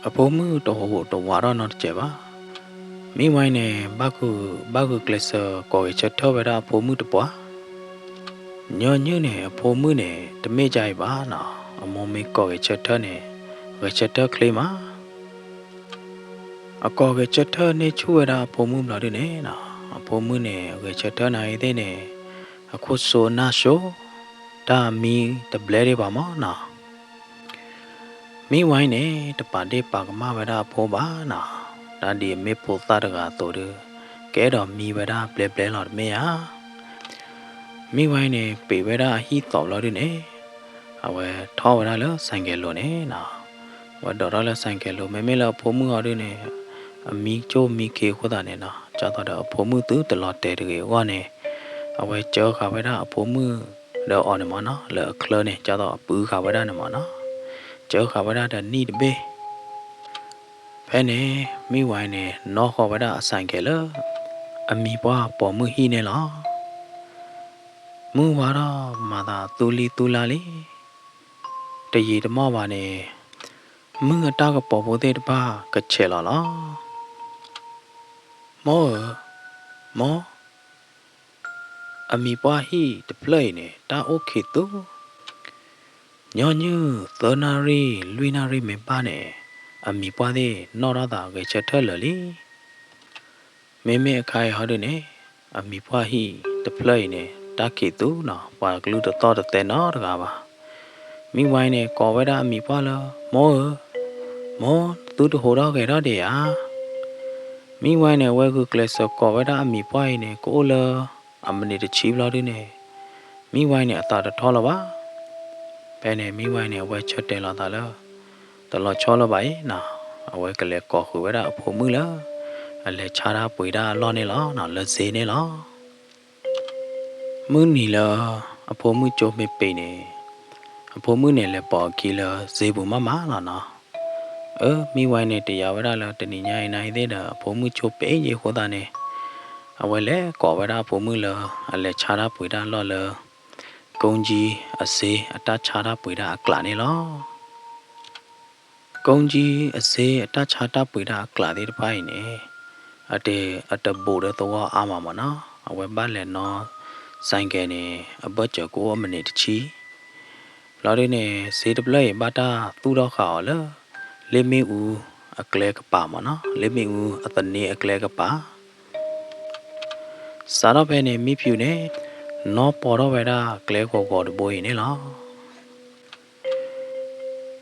အဖိမုၣ်တဟူးတဝးထီၣ်နီတစဲးဘၣ်. မံဝဲန့ၣ် ဘၣ်ဂုာ်ကျဲးစၢးကိးဂဲၤဆၢထၢၣ်ဝဲဒၣ်အဖိမုၣ်တပှၢ်. ညီနုၢ်န့ၣ် အဖိမုၣ်န့ၣ် တမ့ၢ်ကါအံၤဘၣ်နီၤ, အမိၢ်မ့ၢ်ကိးဂဲၤဆၢထၢၣ်န့ၣ် ဂဲၤဆၢထၢၣ်ချ့မး. အကိးဂဲၤဆၢထၢၣ်န့ၢ်ဆူၣ်ဝဲဒၣ်အဖိမုၣ်ဘျီဒုန့ၣ်နီၤ, အဖိမုၣ်န့ၣ် ဂဲၤဆၢထၢၣ်နာ်ဂ့ၤသ့ၣ်န့ၣ် အခိၣ်စိအနၢ်စိ တၢ်မံတဘျဲဒံးဘၣ်မ့ၢ်နီၤ. မံဝဲန့ၣ် တပာ်ဒ့ၣ်ပာ်ကမၣ်ဝဲဒၣ်အဖိဘၣ်နီၤ, တၢ်ဒ်အမ့ၢ်ဖိသၣ်တဂၤအသိးဒီး ကအဲၣ်ဒိးမံဝဲဒၣ်ဘျဲဘျဲလီၤတမ့ၢ်ဧါ. မံဝဲန့ၣ် ပ့ၤဝဲဒၣ်အဟံၣ်သီးဘျီဒုန့ၣ် အဝဲထီၣ်ဝဲဒၣ်လၢဆိုင်ကယ်လိၤန့ၣ်နီၤ, အဝဲဒိးထီၣ်လၢဆိုင်ကယ်လိၤ မ့မ့ၢ်လၢအဖိမုၣ်ဟီဒုန့ၣ် အမံကၠိၣ်မံခ့အဃိသတးန့ၣ်နီၤ, ဒ်သိးဒီးအဖိမုၣ်သုတလီၤတဲာ်တဂ့ၤအဂီၢ်န့ၣ် အဝဲစၢဃာ်ဝဲဒၣ်အဖိမုၣ်ဒီးအီၤန့ၣ်မ့ၢ်နီၤ, လၢအချၢန့ၣ် ဒ်သိးအပုၢ်ဃာ်ဝဲဒၣ်န့ၣ်မ့ၢ်နီၤ, စၢဃာ်ဝဲဒၣ်ဒီးနံၣ်တဘ့ၣ် ဖဲန့ၣ် မံဝဲန့ၣ် နီၣ်ဃီၤဝဲဒၣ်အဆိုင်ကယ်လၢ အမံၤပှၢ်ပိာ်မုၣ်ဟံၣ်န့ၣ်လီၤ. မုၢ်ဝါထီၣ်မၤသးသူလံသူလါလံ, တယံာ်တမီၢ်ဘၣ်န့ၣ် မုၢ်အတၢ်ကပီၤဖိသ့ၣ်တဖၣ်ကဆဲးလီၤလီၤ. မိၢ်ဧၢ, မိၢ်, အမံၤပှၢ်ဟံၣ်တဖျၢၣ်အံၤန့ၣ် တၢ်အိၣ်ခံးသူ, ညီနုၢ်သၢနၣ်ရံၣ်လွံၢ်နၣ်ရံၣ်မ့ၢ်ဘၣ်န့ၣ် အမံၤပှၢ်သ့ၣ်နီၣ်ထီၣ်သးဂဲၤဆၢထၢၣ်လၢာ်လံ. မ့မ့ၢ်အခါအံၤဟီဒုန့ၣ် အမံၤပှၢ်ဟံၣ်တဖျၢၣ်အံၤန့ၣ် တၢ်ခံးသူနီၤ, ပှၤကလုၢ်တသီၣ်တသဲနီတဂၤဘၣ်. မံဝဲန့ၣ် ကိးဝဲဒၣ်အမံၤပှၢ်လၢ မိၢ်ဧၢ, မိၢ်, သုတဟူးထီၣ်ဂဲၤထီၣ်ဒံးဧါ. မံဝဲန့ၣ် အဝဲဂုာ်ကျဲးစၢးကိးဝဲဒၣ်အမံၤပှၢ်အံၤန့ၣ် ကအိၣ်လၢအမံးနံးတဆံဘျီဒုန့ၣ် မံဝဲန့ၣ် အသးတထီလၢၤဘၣ်. ဖဲန့ၣ် မံဝဲန့ၣ် အဝဲဆၢတဲာ်လီၤသးလၢ တလီၤဆီလၢၤဘၣ်အံၤနီၤ, အဝဲကလဲၤကိးဃုာ်ဝဲဒၣ်အဖိမုၣ်လၢ အလဲၤဆါတၢ်ပှ့ၤတၢ်အလီၢ်န့ၣ်လီၤ, လၢစ့န့ၣ်လီၤ. မုၢ်နံၤလၢအဖိမုၣ်ကၠိမ့ၢ်ပ့ၤန့ၣ် အဖိမုၣ်န့ၣ်လဲၤပိာ်အခံလၢစ့ပူၤမးမးလီၤနီၤ. အၢ မံဝဲန့ၣ် တယာ်ဝဲဒၣ်လၢတနံၤညါအံၤနာ်သ့ၣ်ဒီး အဖိမုၣ်ကၠိပ့ၤယံၤအဃိသတးန့ၣ် အဝဲလဲၤကိးဝဲဒၣ်အဖိမုၣ်လၢ အလဲၤဆါတၢ်ပှ့ၤတၢ်အလီၢ်လၢ ကုန်းကြီးအစ့အတၢ်ဆါတၢ်ပှ့ၤတၢ်အကျးန့ၣ်လီၤ. ကုန်းကြီးအစ့အတၢ်ဆါတၢ်ပှ့ၤတၢ်အကျးသ့ၣ်တဖၣ်အံၤန့ၣ် အတဘူးဒီးသဝီအါမးမးနီၤ, အဝဲဘၣ်လဲၤနီၣ် ဆိုင်ကယ်န့ၣ် အဘၢၣ်စၢၤကအိၣ်အမံးနံးတဆံ ဘျီဒုန့ၣ် စ့တဖျၢၣ်အံၤဘၣ်တၢ်သူၣ်ထီၣ်ဃာ်အီၤလၢ လ့ၣ်မ့ၣ်အူအကျဲကပၤမးနီၤ, လ့ၣ်မ့ၣ်အူအသန့အကျဲကပၤ စးထီၣ်ဖဲန့ၣ် မံဖၠူးန့ၣ် နီၣ်ပိာ်ထီၣ်ဝဲဒၣ်ကျဲဂီၤဂီၤတဘိအံၤန့ၣ်လီၤ.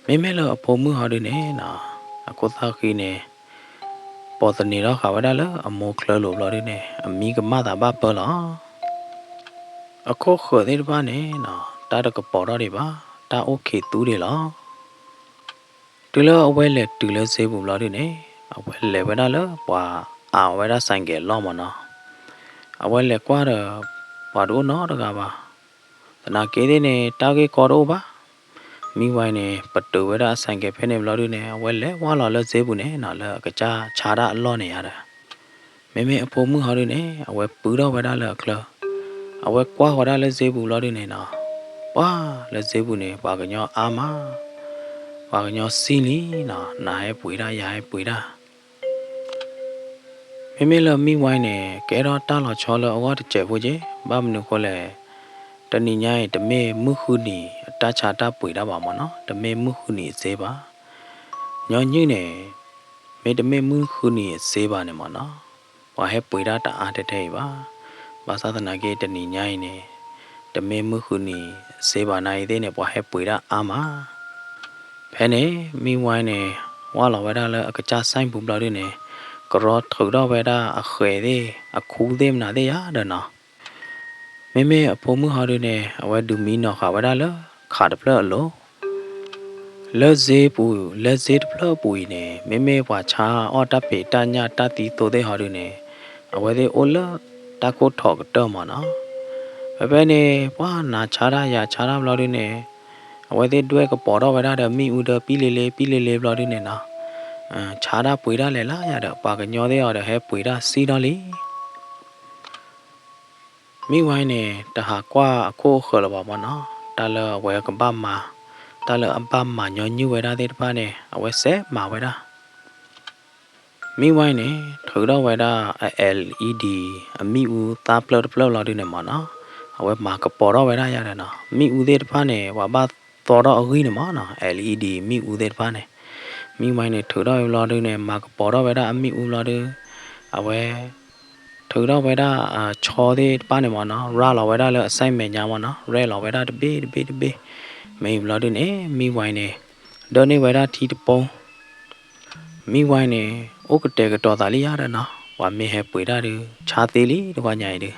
မ့မ့ၢ်လၢအဖိမုၣ်ဟီဒုန့ၣ်နီၤ, အခိၣ်သၣ်ဃံန့ၣ် ပိာ်သန့ၤထီၣ်ဃာ်ဝဲဒၣ်လၢအမိၢ်ချၢလိၤဘျီဒုန့ၣ် အမံကမၣ်သးဘၣ်ပၢလီၤ. အခိၣ်ဃၢၤသ့ၣ်တဖၣ်န့ၣ်နီၤ တၢ်တကပီၤထီၣ်ဒံးဘၣ်, တၢ်အိၣ်ခံးသူဒံးလီၤ. တုၤလၢအဝဲလဲၤတုၤလၢစ့ပူၤဘျီဒုန့ၣ် အဝဲလဲၤဝဲဒၣ်လၢပှၤအးဝဲဒၣ်ဆိုင်ကယ်အလီၢ်မးနီၤ, အဝဲလဲၤကွၢ်ဒီး ပှၤတအိၣ်နီတဂၤဘၣ်. သနာ်က့သ့ၣ်န့ၣ် တၢ်ဂ့ၢ်ကီတအိၣ်ဘၣ်. မံဝဲန့ၣ် ပတုာ်ဝဲဒၣ်အဆိုင်ကယ်ဖဲန့ၣ်ဘျီဒုန့ၣ် အဝဲလဲၤဝၢ်လီၤလၢစ့ပူၤန့ၣ်နီၤ လၢအကစၢ်ဆါတၢ်အလီၢ်န့ၣ်ဧါဒီး မ့မ့ၢ်အဖိမုၣ်ဟီဒုန့ၣ် အဝဲပုထီၣ်ဝဲဒၣ်လၢအချၢ, အဝဲကွၢ်ဃီၤဒၣ်လၢစ့ပူၤဘျီဒုန့ၣ်နီၤ, ပှၤလၢစ့ပူၤန့ၣ် ပှၤကညီအါမး, ပှၤကညီစံၣ်လံနီၤ, နၤဟဲပှ့ၤတၢ် ယၤဟဲပှ့ၤတၢ် မ့မ့ၢ်လၢမံဝဲန့ၣ် ကဲထီၣ်တၢ်လီၤဆီလၢအဂီၢ်တစဲးဖိက့, ဘၣ်မနုၤဃိလဲၣ်, တနံၤညါအံၤ တမ့ၢ်မုၢ်ဃုနံၤအတၢ်ဆါတၢ်ပှ့ၤတၢ်ဘၣ်မးနီၤ, တမ့ၢ်မုၢ်ဃုနံၤအစ့ဘၣ်. ညီနုၢ်န့ၣ် မ့တမ့ၢ်မုၢ်ဃုနံၤအစ့ဘၣ်န့ၣ်မးနီၤ, ပှၤဟဲပှ့ၤတၢ်တအါထဲထဲအံၤဘၣ်. ဘၣ်ဆၣ်သနာ်က့ တနံၤညါအံၤန့ၣ် တမ့ၢ်မုၢ်ဃုနံၤအစ့ဘၣ်နာ်အံၤသ့ၣ်န့ၣ် ပှၤဟဲပှ့ၤတၢ်အါမး. ဖဲန့ၣ် မံဝဲန့ၣ် ဝၢလီၤဝဲဒၣ်လၢအကစၢ်စဲပူၤဘျီဒုန့ၣ် ကရီထုးထီၣ်ဝဲဒၣ်အဃဲၤသ့ၣ် အခူသ့ၣ်မနုၤသ့ၣ်ယါဒီးနီၤ. မ့မ့ၢ်အဖိမုၣ်ဟီဒုန့ၣ် အဝဲဒုးမံနီၤဃာ်ဝဲဒၣ်လၢခးတဖျၢၣ်အလိၤ လၢစ့ပူၤ လၢစ့တဖျၢၣ်အပူၤအံၤန့ၣ် မ့မ့ၢ်ပှၤဆါအီၣ်တၢ်ဖံးတၢ်ညၣ်တၢ်သံသိသ့ၣ်ဟီဒုန့ၣ် အဝဲသ့ၣ်အိၣ်လၢတၢ်ခိၣ်ထီးကတၢၢ်မးနီၤ. ဖဲဖဲန့ၣ် ပှၤနၤဆါတၢ်ယၤဆါတၢ်ဘျီဒုန့ၣ် အဝဲသ့ၣ်ဒွဲၣ်ကပီၤထီၣ်ဝဲဒၣ်ဒီးမံအူဒီးပံလ့ၤလ့ ပံလ့ၤလ့ဘျီဒုန့ၣ်နီၤ ဆါတၢ်ပှ့ၤတၢ်လဲၤလၢယၤဒီး ပှၤကညီသ့ၣ်အီၤဒီးဟဲပှ့ၤတၢ်စံၣ်ထီၣ်လံ. မံဝဲန့ၣ် တဟးကွၢ်အခိၣ်အဃၢၤလၢၤဘၣ်မးနီၤ တၢ်လၢအဝဲကဘၣ်မၤ တၢ်လၢအဘၣ်မၤညီနုၢ်ဝဲဒၣ်သ့ၣ်တဖၣ်န့ၣ် အဝဲစဲးမၤဝဲဒၣ် မံဝဲန့ၣ် ထုးထီၣ်ဝဲဒၣ်အ LED အမံအူသၣ်ဖျၢၣ်တဖျၢၣ်ဘျီဒုန့ၣ်မးနီၤ အဝဲမၤကပီၤထီၣ်ဝဲဒၣ်ယၤဒီးနီၤ မံအူသ့ၣ်တဖၣ်န့ၣ် ပှၤဘၣ်သီထီၣ်အဂံၢ်န့ၣ်မးနီၤ LED မံအူသ့ၣ်တဖၣ်န့ၣ် မံဝဲန့ၣ် ထုးထီၣ်ဝဲဘျီဒုန့ၣ် မၤကပီၤထီၣ်ဝဲဒၣ်အမံအူဘျီဒု အဝဲ ထုးထီၣ်ဝဲဒၣ်အဆီသ့ၣ်တဖၣ်န့ၣ်မးနီၤ ရၤလီၤဝဲဒၣ်လၢအစဲမဲာ်ညါမးနီၤ ရဲၣ်လီၤဝဲဒၣ်တဘ့ၣ်တဘ့ၣ်တဘ့ၣ် မ့ၢ်ဘျီဒုန့ၣ် မံဝဲန့ၣ် ဒၢန့ၢ်ဝဲဒၣ်ထံတပိ မံဝဲန့ၣ် အိၣ်ကတဲာ်ကတီၤသးလံယါဒီးနီၤ ပှၤမ့ၢ်ဟဲပှ့ၤတၢ်ဒု ဆါသ့လံတဝီညါအံၤဒု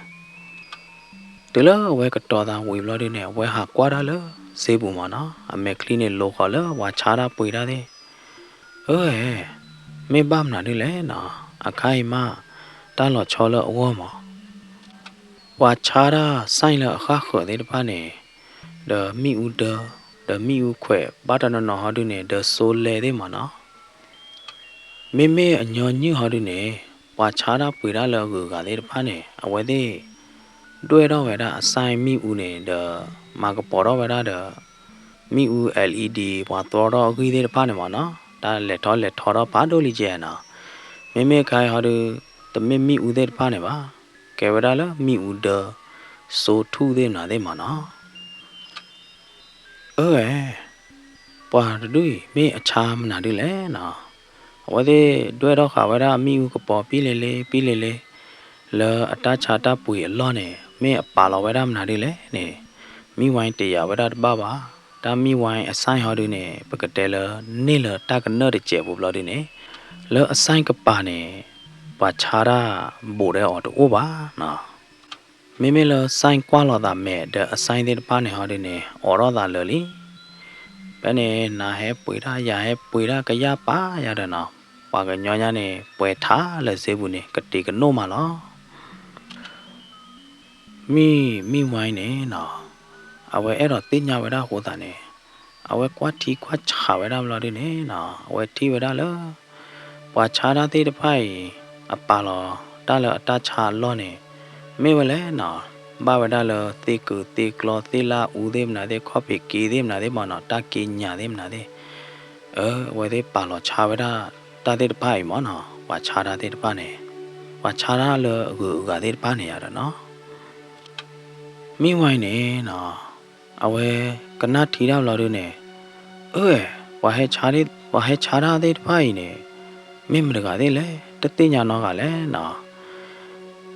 တုၤလၢအဝဲကတီၤသးဝံၤဘျီဒုန့ၣ် အဝဲဟးကွၢ်တၢ်လၢစ့ပူၤမးနီၤ အမဲာ်ချံန့ၣ်လိၤဃီၤလၢပှၤဆါတၢ်ပှ့ၤတၢ်သ့ၣ် အၢ မ့ၢ်ဘၣ်မနုၤဒုလဲၣ်နီၤ အခါအံၤမး တၢ်လီၤဆီလၢအဂီၢ်မး ပှၤဆါတၢ်စဲလၢအဃၣ်ဃၢၤသ့ၣ်တဖၣ်န့ၣ် ဒီးမံအူဒၢ ဒီးမံအူခွဲး ဘၣ်တနီၤနီၤဟီဒုန့ၣ် ဒီးစိလဲသ့ၣ်မးနီၤ မ့မ့ၢ်အညီနုၢ်ဟီဒုန့ၣ် ပှၤဆါတၢ်ပှ့ၤတၢ်လၢအဂုၤအဂၤသ့ၣ်တဖၣ်န့ၣ် အဝဲသ့ၣ် ဒွဲၣ်ထီၣ်ဝဲဒၣ်အစဲမံအူန့ၣ် ဒီးမၤကပီၤထီၣ်ဝဲဒၣ်ဒီး မံအူ LED ပှၤသီထီၣ်အဂံၢ်သ့ၣ်တဖၣ်န့ၣ်မးနီၤ တၢ်လဲၤထီၣ်လဲၤထီထီၣ်ဖးဒိၣ်လံကဲနီၤ မ့မ့ၢ်ခါအံၤဟီဒု တမ့ၢ်မံအူသ့ၣ်တဖၣ်န့ၣ်ဘၣ် ကဲဝဲဒၣ်လၢမံအူဒၢ စိထူၣ်သ့ၣ်မနုၤသ့ၣ်မးနီၤ အၢ ပှၤတဒူၣ်အံၤ မ့ၢ်အဆါမနုၤဒုလဲၣ်နီၤ အဝဲသ့ၣ်ဒွဲၣ်ထီၣ်ဃာ်ဝဲဒၣ်မံအူကပီၤပံလ့ၤလ့ ပံလ့ၤလ့ လၢအတၢ်ဆါတၢ်ပှ့ၤအလီၢ်န့ၣ် မ့ၢ်အပာ်လီၤဝဲဒၣ်မနုၤဒုလဲၣ်န့ၣ် မံဝဲတယာ်ဝဲဒၣ်တဘၣ်ဘၣ် တၢ်မံဝဲအစဲဟီဒုန့ၣ် ပကတဲလၢ န့ၢ်လၢတၢ်ကနၢၣ်တစဲးပူၤဘျီဒုန့ၣ် လၢအစဲကပၤန့ၣ် ပှၤဆါတၢ်ဘူးဒဲးအီၤတအိၣ်ဘၣ်နီၤ မ့မ့ၢ်လၢစဲကွၢ်လီၤသးမဲာ်ဒီးအစဲသ့ၣ်တဖၣ်န့ၣ်ဟီဒုန့ၣ် အိးထီၣ်သးလၢာ်လံ ဖဲန့ၣ် နၤဟဲပှ့ၤတၢ်ယၤဟဲပှ့ၤတၢ်ကယၢ်ပာ်ယၤဒီးနီၤ ပှၤကညီညါန့ၣ် ပှဲၤထါလၢစ့ပူၤန့ၣ် ကတ့ၤကနိၣ်မးလီၤ မံ မံဝဲန့ၣ်နီၤ အဝဲအဲၣ်ဒိးသ့ၣ်ညါဝဲဒၣ်အဃိသတးန့ၣ် အဝဲကွၢ်ထံကွၢ်ဆးဝဲဒၣ်ဘျီဒုန့ၣ်နီၤ အဝဲထံၣ်ဝဲဒၣ်လၢ ပှၤဆါတၢ်သ့ၣ်တဖၣ်အံၤ အပာ်လီၤတၢ်လၢအတၢ်ဆါအလီၢ်န့ၣ် မ့ၢ်ဝဲလဲၣ်နီၤ ဘၣ်ဝဲဒၣ်လၢသ့ၣ်ကုာ်သ့ၣ်ကျီသ့ၣ်လၢအူသ့ၣ်မနုၤသ့ၣ် ခီၣ်ဖံးက့သ့ၣ်မနုၤသ့ၣ်မးနီၤ တၢ်က့ညၣ်သ့ၣ်မနုၤသ့ၣ် အဝဲသ့ၣ်ပာ်လီၤဆါဝဲဒၣ်တၢ်သ့ၣ်တဖၣ်အံၤမးနီၤ ပှၤဆါတၢ်သ့ၣ်တဖၣ်န့ၣ် ပှၤဆါတၢ်လၢအဂုၤအဂၤသ့ၣ်တဖၣ်န့ၣ်ယါဒီးနီၤ မံဝဲန့ၣ်နီၤ အဝဲကနၣ်ထံတၢ်ဘျီဒုန့ၣ် အၢ ပှၤဟဲဆါတၢ်သ့ၣ်တဖၣ်အံၤန့ၣ် မ့ၢ်မတဂၤသ့ၣ်လဲၣ် တသ့ၣ်ညါနီတဂၤလဲၣ်နီၤ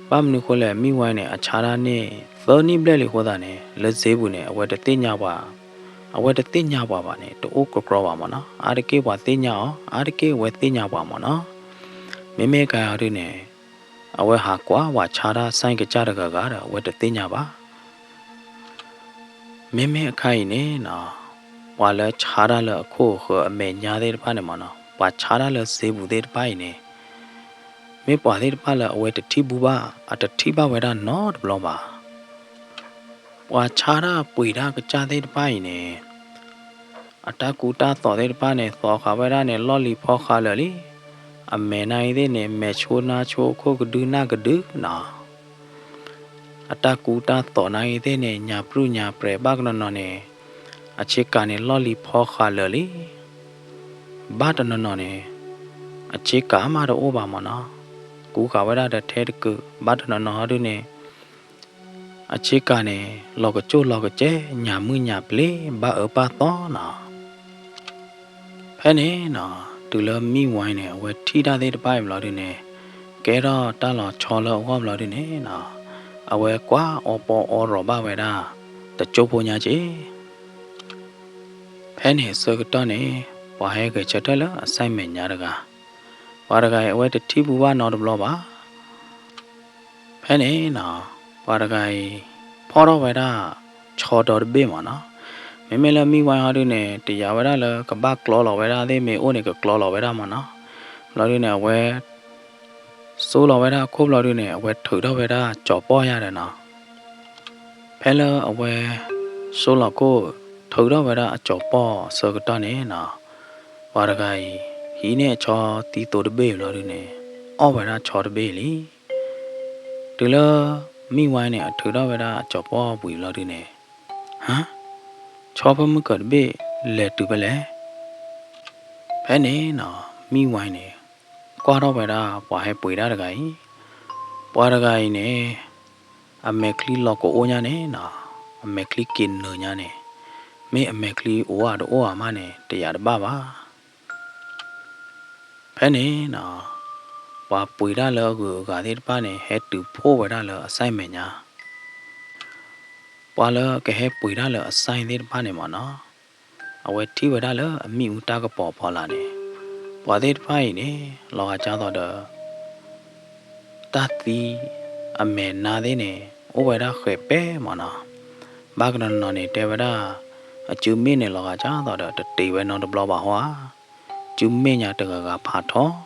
ဘၣ်မနုၤဃိလဲၣ် မံဝဲန့ၣ် အဆါတၢ်န့ၣ် သၢနံၣ်ဘျဲၣ်လံအဃိသတးန့ၣ် လၢစ့ပူၤန့ၣ် အဝဲတသ့ၣ်ညါပှၤ အဝဲတသ့ၣ်ညါပှၤဘၣ်န့ၣ် တအိၣ်ကကြီဘၣ်မးနီၤ အါတက့ၢ်ပှၤသ့ၣ်ညါအီၤ အါတက့ၢ်အဝဲသ့ၣ်ညါပှၤမးနီၤ မ့မ့ၢ်ကဟီဒုန့ၣ် အဝဲဟးကွၢ်ပှၤဆါတၢ်စဲကစၢ်တဂၤဂၤဒီး အဝဲတသ့ၣ်ညါဘၣ် မ့မ့ၢ်အခါအံၤန့ၣ်နီၤ ပှၤလၢဆါတၢ်လၢအခိၣ်အဃၢၤအမဲာ်ညါသ့ၣ်တဖၣ်န့ၣ်မးနီၤ ပှၤဆါတၢ်လၢစ့ပူၤသ့ၣ်တဖၣ်အံၤန့ၣ် မ့ၢ်ပှၤသ့ၣ်တဖၣ်လၢအဝဲတထံၣ်ဘူးဘၣ် အတထံၣ်ဘၣ်ဝဲဒၣ်နီတဘျီဘၣ် ပှၤဆါတၢ်ပှ့ၤတၢ်ကစၢ်သ့ၣ်တဖၣ်အံၤန့ၣ် အတၢ်ကူတၢ်သိးသ့ၣ်တဖၣ်န့ၣ် သိးဃာ်ဝဲဒၣ်န့ၣ် လီၢ်လံၤဖီဃာ်လၢာ်လံ. အမဲာ်နၤအံၤသ့ၣ်န့ၣ် မဲာ်ဆိနါဆိ ခိၣ်ကဒုနၢ်ကဒုနီၤ. အတၢ်ကူတၢ်သိးနၤအံၤသ့ၣ်န့ၣ် ညၣ်ပြုၢ်ညၣ်ပြဲးဘၣ်ကနီၤနီၤန့ၣ် အဆ့ကၤန့ၣ် လီၢ်လံၤဖီဃာ်လၢာ်လံ. ဘၣ်တနီၤနီၤန့ၣ် အဆ့ကၤမးတအိၣ်ဘၣ်မးနီၤ. ကူဃာ်ဝဲဒၣ်ဒီးထဲတကုာ် ဘၣ်တနီၤနီၤဟီဒုန့ၣ် အဆ့ကၤန့ၣ် လီၤကစိၢ်လီၤကစဲ ညၣ်မုၢ်ညၣ်ပျ့ၤ ဘၣ်အၢဘၣ်သီနီၤ. ဖဲန့ၣ်နီၤ တုၤလၢမံဝဲန့ၣ် အဝဲထံၣ်တၢ်သ့ၣ်တဖၣ်အံၤဘျီဒုန့ၣ် ကဲထီၣ်တၢ်လီၤဆီလၢအဂီၢ်ဘျီဒုန့ၣ်နီၤ အဝဲကွၢ်အီပီအီရီၤဘၣ်ဝဲဒၣ် တကၠိဖိညါက့ ဖဲန့ၣ်အဆၢကတီၢ်န့ၣ် ပှၤဟဲဂဲၤဆၢထၢၣ်လၢအစၢ်မဲာ်ညါတဂၤ, ပှၤတဂၤအံၤအဝဲတထံၣ်ဘူးဘၣ်နီတဘျီဘၣ်. ဖဲန့ၣ်နီၤ ပှၤတဂၤအံၤ ဖီၣ်ထီၣ်ဝဲဒၣ် ဆီဒီတဘ့ၣ်မ့ၢ်နီၤ. မ့မ့ၢ်လၢမံဝဲဟီဒုန့ၣ် တယာ်ဝဲဒၣ်လၢကဘၣ်ကျီလီၤဝဲဒၣ်သ့ၣ်မ့ၢ်အိၣ်န့ၣ် ကကျီလီၤဝဲဒၣ်မ့ၢ်နီၤ. ဘျီဒုန့ၣ် အဝဲ စိလီၤဝဲဒၣ်အခိၣ်ဘျီဒုန့ၣ် အဝဲထုးထီၣ်ဝဲဒၣ်ကၠီၤပီၢ်ယါဒီးနီၤ. ဖဲလၢအဝဲ စိလီၤခိၣ် ထုးထီၣ်ဝဲဒၣ်အကၠီၤပီၢ်အဆၢကတီၢ်န့ၣ်နီၤ, ပှၤတဂၤအံၤ ဟံးန့ၢ်အဆီသံသိတဘ့ၣ်ဘျီဒုန့ၣ် အီၣ်ဝဲဒၣ်ဆီတဘ့ၣ်လံ. တုၤလၢ မံဝဲန့ၣ် အထုးထီၣ်ဝဲဒၣ်အကၠီၤပီၢ်ဝံၤဘျီဒုန့ၣ်, ဟါ, ဆီဖဲမုၢ်ကၢၤတဘ့ၣ်လဲၤတုၤဖဲလဲၣ်. ဖဲန့ၣ်နီၤ မံဝဲန့ၣ် ကွၢ်ထီၣ်ဝဲဒၣ်ပှၤဟဲပှ့ၤတၢ်တဂၤအံၤ, ပှၤတဂၤအံၤန့ၣ် အမဲာ်ချံလီၤကအိၣ်ညါန့ၣ်နီၤ, အမဲာ်ချံက့ၤနုာ်ညါန့ၣ်, မ့ၢ်အမဲာ်ချံအိၣ်ဧါတအိၣ်ဧါမးန့ၣ် တယာ်တဘၣ်ဘၣ်. ဖဲန့ၣ်နီၤ ပှၤပှ့ၤတၢ်လၢအဂုၤအဂၤသ့ၣ်တဖၣ်န့ၣ် ဟဲတုၤဖှိၣ်ဝဲဒၣ်လၢအစၢ်မဲာ်ညါ, ပှၤလၢကဟဲပှ့ၤတၢ်လၢအစၢ်သ့ၣ်တဖၣ်န့ၣ်မ့ၢ်နီၤ, အဝဲထံၣ်ဝဲဒၣ်လၢအမ့ၣ်အူတၢ်ကပီၤဖီလာ်န့ၣ်, ပှၤသ့ၣ်တဖၣ်အံၤန့ၣ် လီၤဂာ်ကၢ်သိးဒီး တၢ်သံအမဲာ်နါသ့ၣ်န့ၣ် အိၣ်ဝဲဒၣ်ဃဲးပဲမ့ၢ်နီၤ, ဘၣ်ကနီၤနီၤန့ၣ် တဲဝဲဒၣ် အစုမ့ၣ်န့ၣ် လီၤဂာ်ကၢ်သိးဒီး တတ့ၤဝဲနီတဘျီဘၣ်ဟီဧါ, စုမ့ၣ်ညါတဂၤဂၤဖးထီ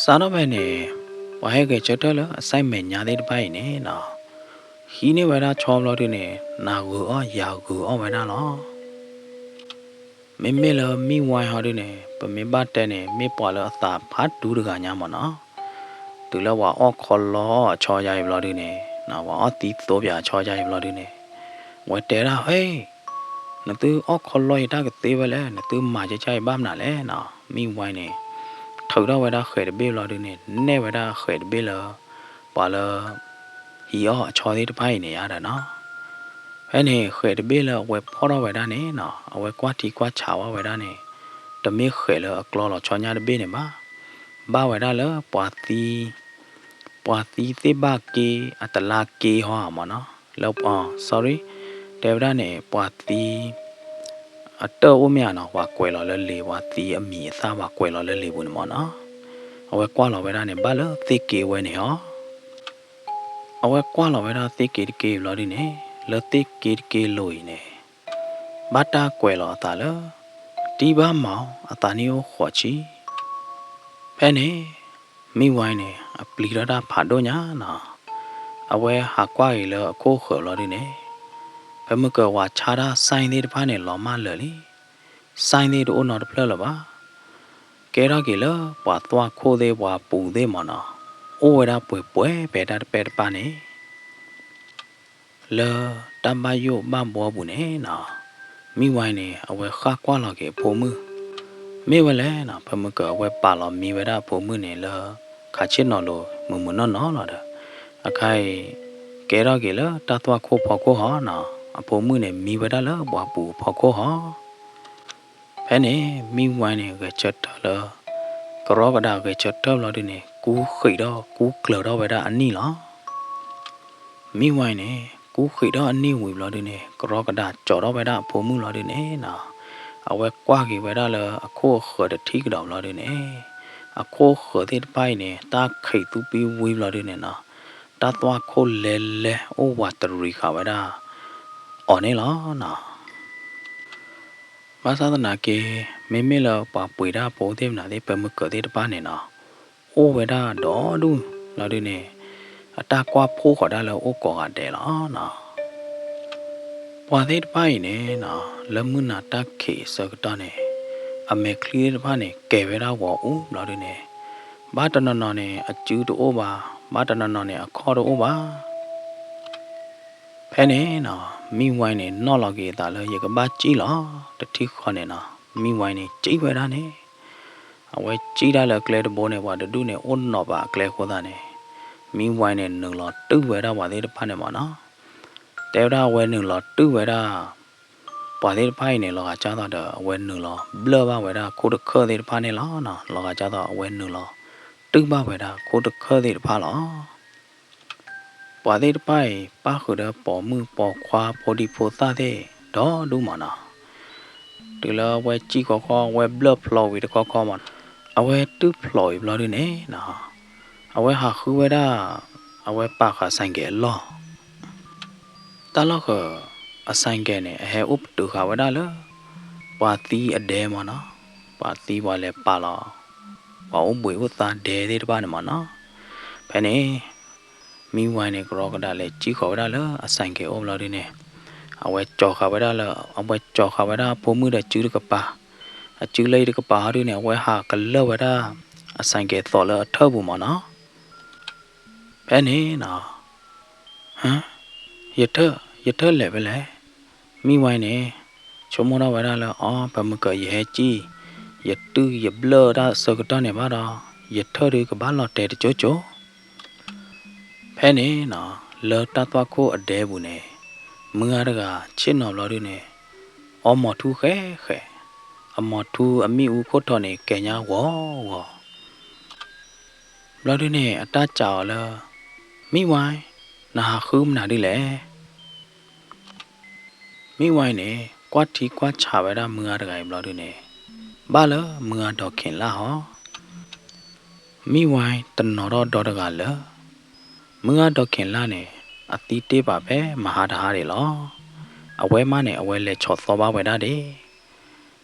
စးထီၣ်ဖဲန့ၣ် ပှၤဟဲဂဲၤဆၢထၢၣ်လၢအစၢ်မဲာ်ညါသ့ၣ်တဖၣ်အံၤန့ၣ်နီၤ, ဟံးန့ၢ်ဝဲဒၣ်ဆီဘျီဒုန့ၣ် နၤဂုၤအီၣ်ယၤဂုၤအီၣ်ဝဲဒၣ်လီၤ. မ့မ့ၢ်လၢမံဝဲဟီဒုန့ၣ် ပမ့ၢ်ဘၣ်တဲန့ၣ် မ့ၢ်ပှၤလၢအသးဖးဒူတဂၤညါမ့ၢ်နီၤ, တုၤလၢပှၤအီၣ်ခီလီအီၣ်အဆီယါအံၤဘျီဒုန့ၣ်, ပှၤအီၣ်သံသိပၠးအဆီယါအံၤဘျီဒုန့ၣ်, အဝဲတဲဒၣ် ဟ့, နသုအီၣ်ခီလီအံၤတၢ်ကသ့ဝဲလဲၣ်, နသုမၤကကါအံၤဘၣ်မနုၤလဲၣ်နီၤ, မံဝဲန့ၣ် ထုးထီၣ်ဝဲဒၣ်ဃဲးတဘ့ၣ်ဘျီဒုန့ၣ် နဲၣ်ဝဲဒၣ်ဃဲးတဘ့ၣ်လၢ ပှၤလၢ ဟံးအီၣ်အဆီသ့ၣ်တဖၣ်အံၤန့ၣ်ယါဒီးနီၤ, ဖဲန့ၣ်ဃဲးတဘ့ၣ်လၢအဝဲဖီၣ်ထီၣ်ဝဲဒၣ်န့ၣ်နီၤ, အဝဲကွၢ်ထံကွၢ်ဆးဝဲဒၣ်န့ၣ်, တမ့ၢ်ဃဲးလၢအကျီလီၤဆီညါတဘ့ၣ်န့ၣ်ဘၣ်, ဘၣ်ဝဲဒၣ်လၢပှၤသံ ပှၤသံသ့ၣ်ဘၣ်က့အတလါက့ဟီဧါမ့ၢ်နီၤ, လၢ sorry, တဲဝဲဒၣ်န့ၣ် ပှၤသံ အတၢၣ်အိၣ်မ့ၢ်ဧါနီၤ, ပှၤကွဲးလီၤလၢလံာ်, ပှၤသံအမံၤအသၣ် ပှၤကွဲးလီၤလၢလံာ်ပူၤန့ၣ်မ့ၢ်နီၤ, အဝဲကွၢ်လီၤဝဲဒၣ်န့ၣ် ဘၣ်လၢသ့ၣ်က့ဝဲန့ၣ်ဟီ, အဝဲကွၢ်လီၤဝဲဒၣ်သ့ၣ်က့တက့ဘျီဒုန့ၣ်, လၢသ့ၣ်က့တက့လိၤအံၤန့ၣ် ဘၣ်တၢ်ကွဲးလီၤအသးလၢ တံၢ်ဘၣ်မး အသးနံၣ်အိၣ်ဃိးဆံ, ဖဲန့ၣ် မံဝဲန့ၣ် အပျံၤထီၣ်တၢ်ဖးဒိၣ်ညါနီၤ, အဝဲဟးကွၢ်က့ၤလၢအခိၣ်ဃၢၤဘျီဒုန့ၣ်, ဖဲမုၢ်ကၢၤဝၤဆါတၢ်စဲသ့ၣ်တဖၣ်န့ၣ် လီၤမၢ်လၢာ်လံ, စဲသ့ၣ်တအိၣ်နီတဖျၢၣ်လၢၤဘၣ်, ကဲထီၣ်က့ၤလၢပှၤသွၣ်ခိၣ်သ့ၣ်ပှၤပူၤသ့ၣ်မ့ၢ်နီၤ, အိၣ်ဝဲဒၣ်ပှဲၤပှဲၤဖဲတၢ်တပဲာ်တပၢ်န့ၣ် လၢတၢ်ဘၣ်ယိၣ်ဘၣ်ဘှီပူၤန့ၣ်နီၤ, မံဝဲန့ၣ် အဝဲဃၣ်ကွၢ်လီၤက့ၤအဖိမုၣ်, မ့ၢ်ဝဲလဲၣ်နီၤ, ဖဲမုၢ်ကၢၤအဝဲပာ်လီၤမံဝဲဒၣ်အဖိမုၣ်န့ၣ်လၢ ခးဆ့ၣ်နီၤလိၤမုၢ်မုၢ်နီၢ်နီၢ်လီၤဒီး, အခါအံၤ ကဲထီၣ်က့ၤလၢတၢ်သွၣ်ခိၣ်ဖီခိၣ်ဟီနီၤ, အဖိမုၣ်န့ၣ် မံဝဲဒၣ်လၢပှၤပူၤဖီခိၣ်ဟီ ဖဲန့ၣ် မံဝဲန့ၣ် ဂဲၤဆၢထၢၣ်လၢ ကရီကဒါဂဲၤဆၢထၢၣ်ဘျီဒုန့ၣ် ကူဃံးထီၣ်ကူကျၢၤထီၣ်ဝဲဒၣ်အနံၣ်လီၤ. မံဝဲန့ၣ် ကူဃံးထီၣ်အနံၣ်ဝံၤဘျီဒုန့ၣ် ကရီကဒါကၠီၤထီၣ်ဝဲဒၣ်အဖိမုၣ်ဘျီဒုန့ၣ်နီၤ, အဝဲကွၢ်က့ၤဝဲဒၣ်လၢအခိၣ်အဃၢၤတထံၣ်ကဒီးဘျီဒုန့ၣ်, အခိၣ်အဃၢၤသ့ၣ်တဖၣ်အံၤန့ၣ် တၢ်ခံးသူပံဝံဘျီဒုန့ၣ်နီၤ, တၢ်သွၣ်ခိၣ်လဲၤလဲၤအိၣ်ဝးတရံးဃာ်ဝဲဒၣ်အီၤန့ၣ်လီၤနီၤ. ဘၣ်ဆၣ်သနာ်က့ မ့မ့ၢ်လၢပှၤပှ့ၤတၢ်ဖိသ့ၣ်မနုၤသ့ၣ် ပၢမုၢ်ကၢၤသ့ၣ်တဖၣ်န့ၣ်နီၤ, အိၣ်ဝဲဒၣ်ဒီဒူၣ်လီၤဒုန့ၣ်, အတၢ်ကွၢ်ဖှိၣ်ဃီၤတၢ်လၢအိၣ်ကိးဂၤဒဲးလီၤနီၤ. ပှၤသ့ၣ်တဖၣ်အံၤန့ၣ်နီၤ, လၢမုၢ်နၤတၢ်ခံးအဆၢကတီၢ်န့ၣ်, အမဲာ်ချံသ့ၣ်တဖၣ်န့ၣ် ကဲၤဝဲဒၣ်ဂီၤအူဘျီဒုန့ၣ်, ဘၣ်တနီၤနီၤန့ၣ် အစုတအိၣ်ဘၣ်, ဘၣ်တနီၤနီၤန့ၣ် အခီၣ်တအိၣ်ဘၣ်. ဖဲန့ၣ်နီၤ, မံဝဲန့ၣ် နီၣ်လီၤက့ၤအသးလၢယကဘၣ်စံၣ်လီၤ, တထံၣ်ဃီန့ၣ်နီၤ, မံဝဲန့ၣ် စံၣ်ဝဲဒၣ်န့ၣ်, အဝဲစံၣ်ဒၣ်လၢကျဲတဘိန့ၣ် ပှၤတဒူၣ်န့ၣ် အိၣ်နီၤဘးအကျဲအဃိသတးန့ၣ်, မံဝဲန့ၣ် နုာ်လီၤတုၢ်ဝဲဒၣ်ပှၤသ့ၣ်တဖၣ်န့ၣ်မ့ၢ်နီၤ. တဲဝဲဒၣ်အဝဲနုာ်လီၤတုၢ်ဝဲဒၣ် ပှၤသ့ၣ်တဖၣ်အံၤန့ၣ် လီၤဂာ်ကၢ်သိးဒီး အဝဲနုာ်လီၤဘျၢၣ်ဘၣ်ဝဲဒၣ်ခိၣ်တခၢၣ်သ့ၣ်တဖၣ်န့ၣ်လီၤနီၤ, လီၤဂာ်ကၢ်သိးအဝဲနုာ်လီၤတုၢ်ဘၣ်ဝဲဒၣ်ခိၣ်တခၢၣ်သ့ၣ်တဖၣ်လီၤ. ပှၤသ့ၣ်တဖၣ်အံၤ ပၣ်ဃုာ်ဒီးပိာ်မုၣ်ပိာ်ခွါဖိဒံဖိသၣ်သ့ၣ် ဒီဒူၣ်မးနီၤ. တုၤလၢအဝဲစံၣ်ခီခီ အဝဲဘျၢၣ်ဖျိးဝံၤတခီခီမးနီၤ, အဝဲတုၢ်ဖျိးဝံၤဘျီဒုန့ၣ်နီၤ, အဝဲဟးဃုဝဲဒၣ် အဝဲပာ်ဃာ်အဆိုင်ကယ်အလီၢ် တၢ်လီၢ်ဃၢၤ အဆိုင်ကယ်န့ၣ် အဟဲအိၣ်ပတုာ်ဃာ်ဝဲဒၣ်လၢ ပှၤသံအဒဲမးနီၤ, ပှၤသံပှၤလဲၤပာ်လီၤ ပှၤအိၣ်ဘှံးအိၣ်သါဒဲသ့ၣ်တဖၣ်န့ၣ်မးနီၤ. ဖဲန့ၣ် မံဝဲန့ၣ် ကရီကဒးလဲၤစံၣ်ဃီၤဝဲဒၣ်လၢအဆိုင်ကယ်အိၣ်ဘျီဒုန့ၣ်, အဝဲကၠီၤဃာ်ဝဲဒၣ်လၢ အဝဲကၠီၤဃာ်ဝဲဒၣ်အဖိမုၣ်ဒီးစုတကပၤ, အစုလၢအံၤတကပၤဟီဒုန့ၣ် အဝဲဟးကလၢာ်ဝဲဒၣ် အဆိုင်ကယ်သိးလၢအထၢၣ်ပူၤမးနီၤ. ဖဲန့ၣ်နီၤ ဟါ, ယထၢၣ်, ယထၢၣ်လဲၤဖဲလဲၣ်. မံဝဲန့ၣ် ဆိကမိၣ်ထီၣ်ဝဲဒၣ်လၢ အီ ဖဲမုၢ်ကၢၤယဟဲစံၣ်, ယတုၢ်ယဘျၢၣ်တၢ်အဆၢကတီၢ်န့ၣ်ဘၣ်ဒီး ယထၢၣ်ဒုကဘၣ်လီၤတဲာ်တကၠိကၠိ. ဖဲန့ၣ်နီၤ လၢတၢ်သွၣ်ခိၣ်အဒဲပူၤန့ၣ် မုၢ်ဂၤတဂၤဆ့ၣ်နီၤဘျီဒုန့ၣ် အီမိာ်ထူဃဲဃဲ, အမိာ်ထူအမ့ၣ်အူခိၣ်ထီၣ်န့ၣ် ကဲၤညါဂီၤဂီၤ ဘျီဒုန့ၣ် အတၢ်စံးအီၤလၢ မံဝဲ, နဟးဃုမနုၤဒ်လဲၣ်. မံဝဲန့ၣ် ကွၢ်ထံကွၢ်ဆးဝဲဒၣ်မုၢ်ဂၤတဂၤအံၤဘျီဒုန့ၣ် ဘၣ်လၢမုၢ်ဂၤဒီးခံးလၢ်ဟီ မံဝဲတနီၤထီၣ်ဒီတဂၤလၢ မုၢ်ဂၤဒီးခံးလၢ်န့ၣ် အသံတ့ၢ်ဘၣ်ဖဲမဟါတဟါဒံးလီၤ. အဝဲမးန့ၣ် အဝဲလဲၤဆီၣ်သီဘၣ်ဝဲဒၣ်ဒံး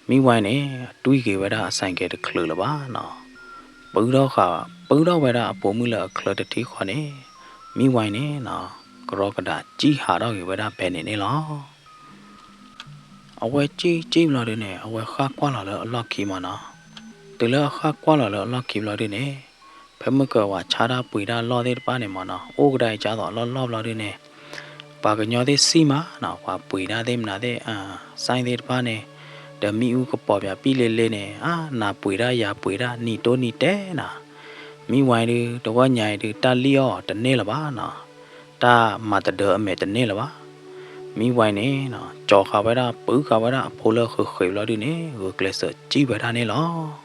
မံဝဲန့ၣ် အတွံၢ်က့ၤဝဲဒၣ်အဆိုင်ကယ်တချုးလၢၤဘၣ်နီၤ. ပုၢ်ထီၣ်ဃာ်, ပုၢ်ထီၣ်ဝဲဒၣ်အဖိမုၣ်လၢအချၢတထံၣ်ဃီန့ၣ် မံဝဲန့ၣ်နီၤ ကရီကဒးစံၣ်ဟးထီၣ်က့ၤဝဲဒၣ်ဖဲန့ၣ်န့ၣ်လီၤ. အဝဲစံၣ်စံၣ်ဘျီဒုန့ၣ် အဝဲဃၣ်ကွၢ်လီၤလၢအလီၢ်ခံမးနီၤ. တုၤလၢအဃၣ်ကွၢ်လီၤလၢအလီၢ်ခံဘျီဒုန့ၣ် ဖဲမုၢ်ကၢၤဝဲဆါတၢ်ပှ့ၤတၢ်လီၢ်သ့ၣ်တဖၣ်န့ၣ်မးနီၤ အိၣ်ကဒါအံၤကသိးလီၢ်လီၢ်ဘျီဒုန့ၣ် ပှၤကညီသ့ၣ်စံၣ်မးနီၤ ပှၤပှ့ၤတၢ်သ့ၣ်မနုၤသ့ၣ် ဆိုင်သ့ၣ်တဖၣ်န့ၣ် ဒီးမ့ၣ်အူကပီၤပၠးပံၣ်လ့လ့န့ၣ် အါ နၤပှ့ၤတၢ်ယၤပှ့ၤတၢ် နံၤတိၢ်နံၤတဲနၤ မံဝဲဒု တဂီၢ်ညါအံၤဒု တၢ်လံၣ်အီၣ်တန့ၢ်လၢၤဘၣ်နီၤ, တၢ်မၤတဒၢအမဲာ်တန့ၢ်လၢၤဘၣ်. မံဝဲန့ၣ်နီၤ ကၠီၤဃာ်ဝဲဒၣ် ပုၢ်ဃာ်ဝဲဒၣ်အဖိလၢဃ့ၢ်ဃ့ၢ်ဘျီဒုန့ၣ် ဂုာ်ကျဲးစၢးစံၣ်ဝဲဒၣ်န့ၣ်လီၤ.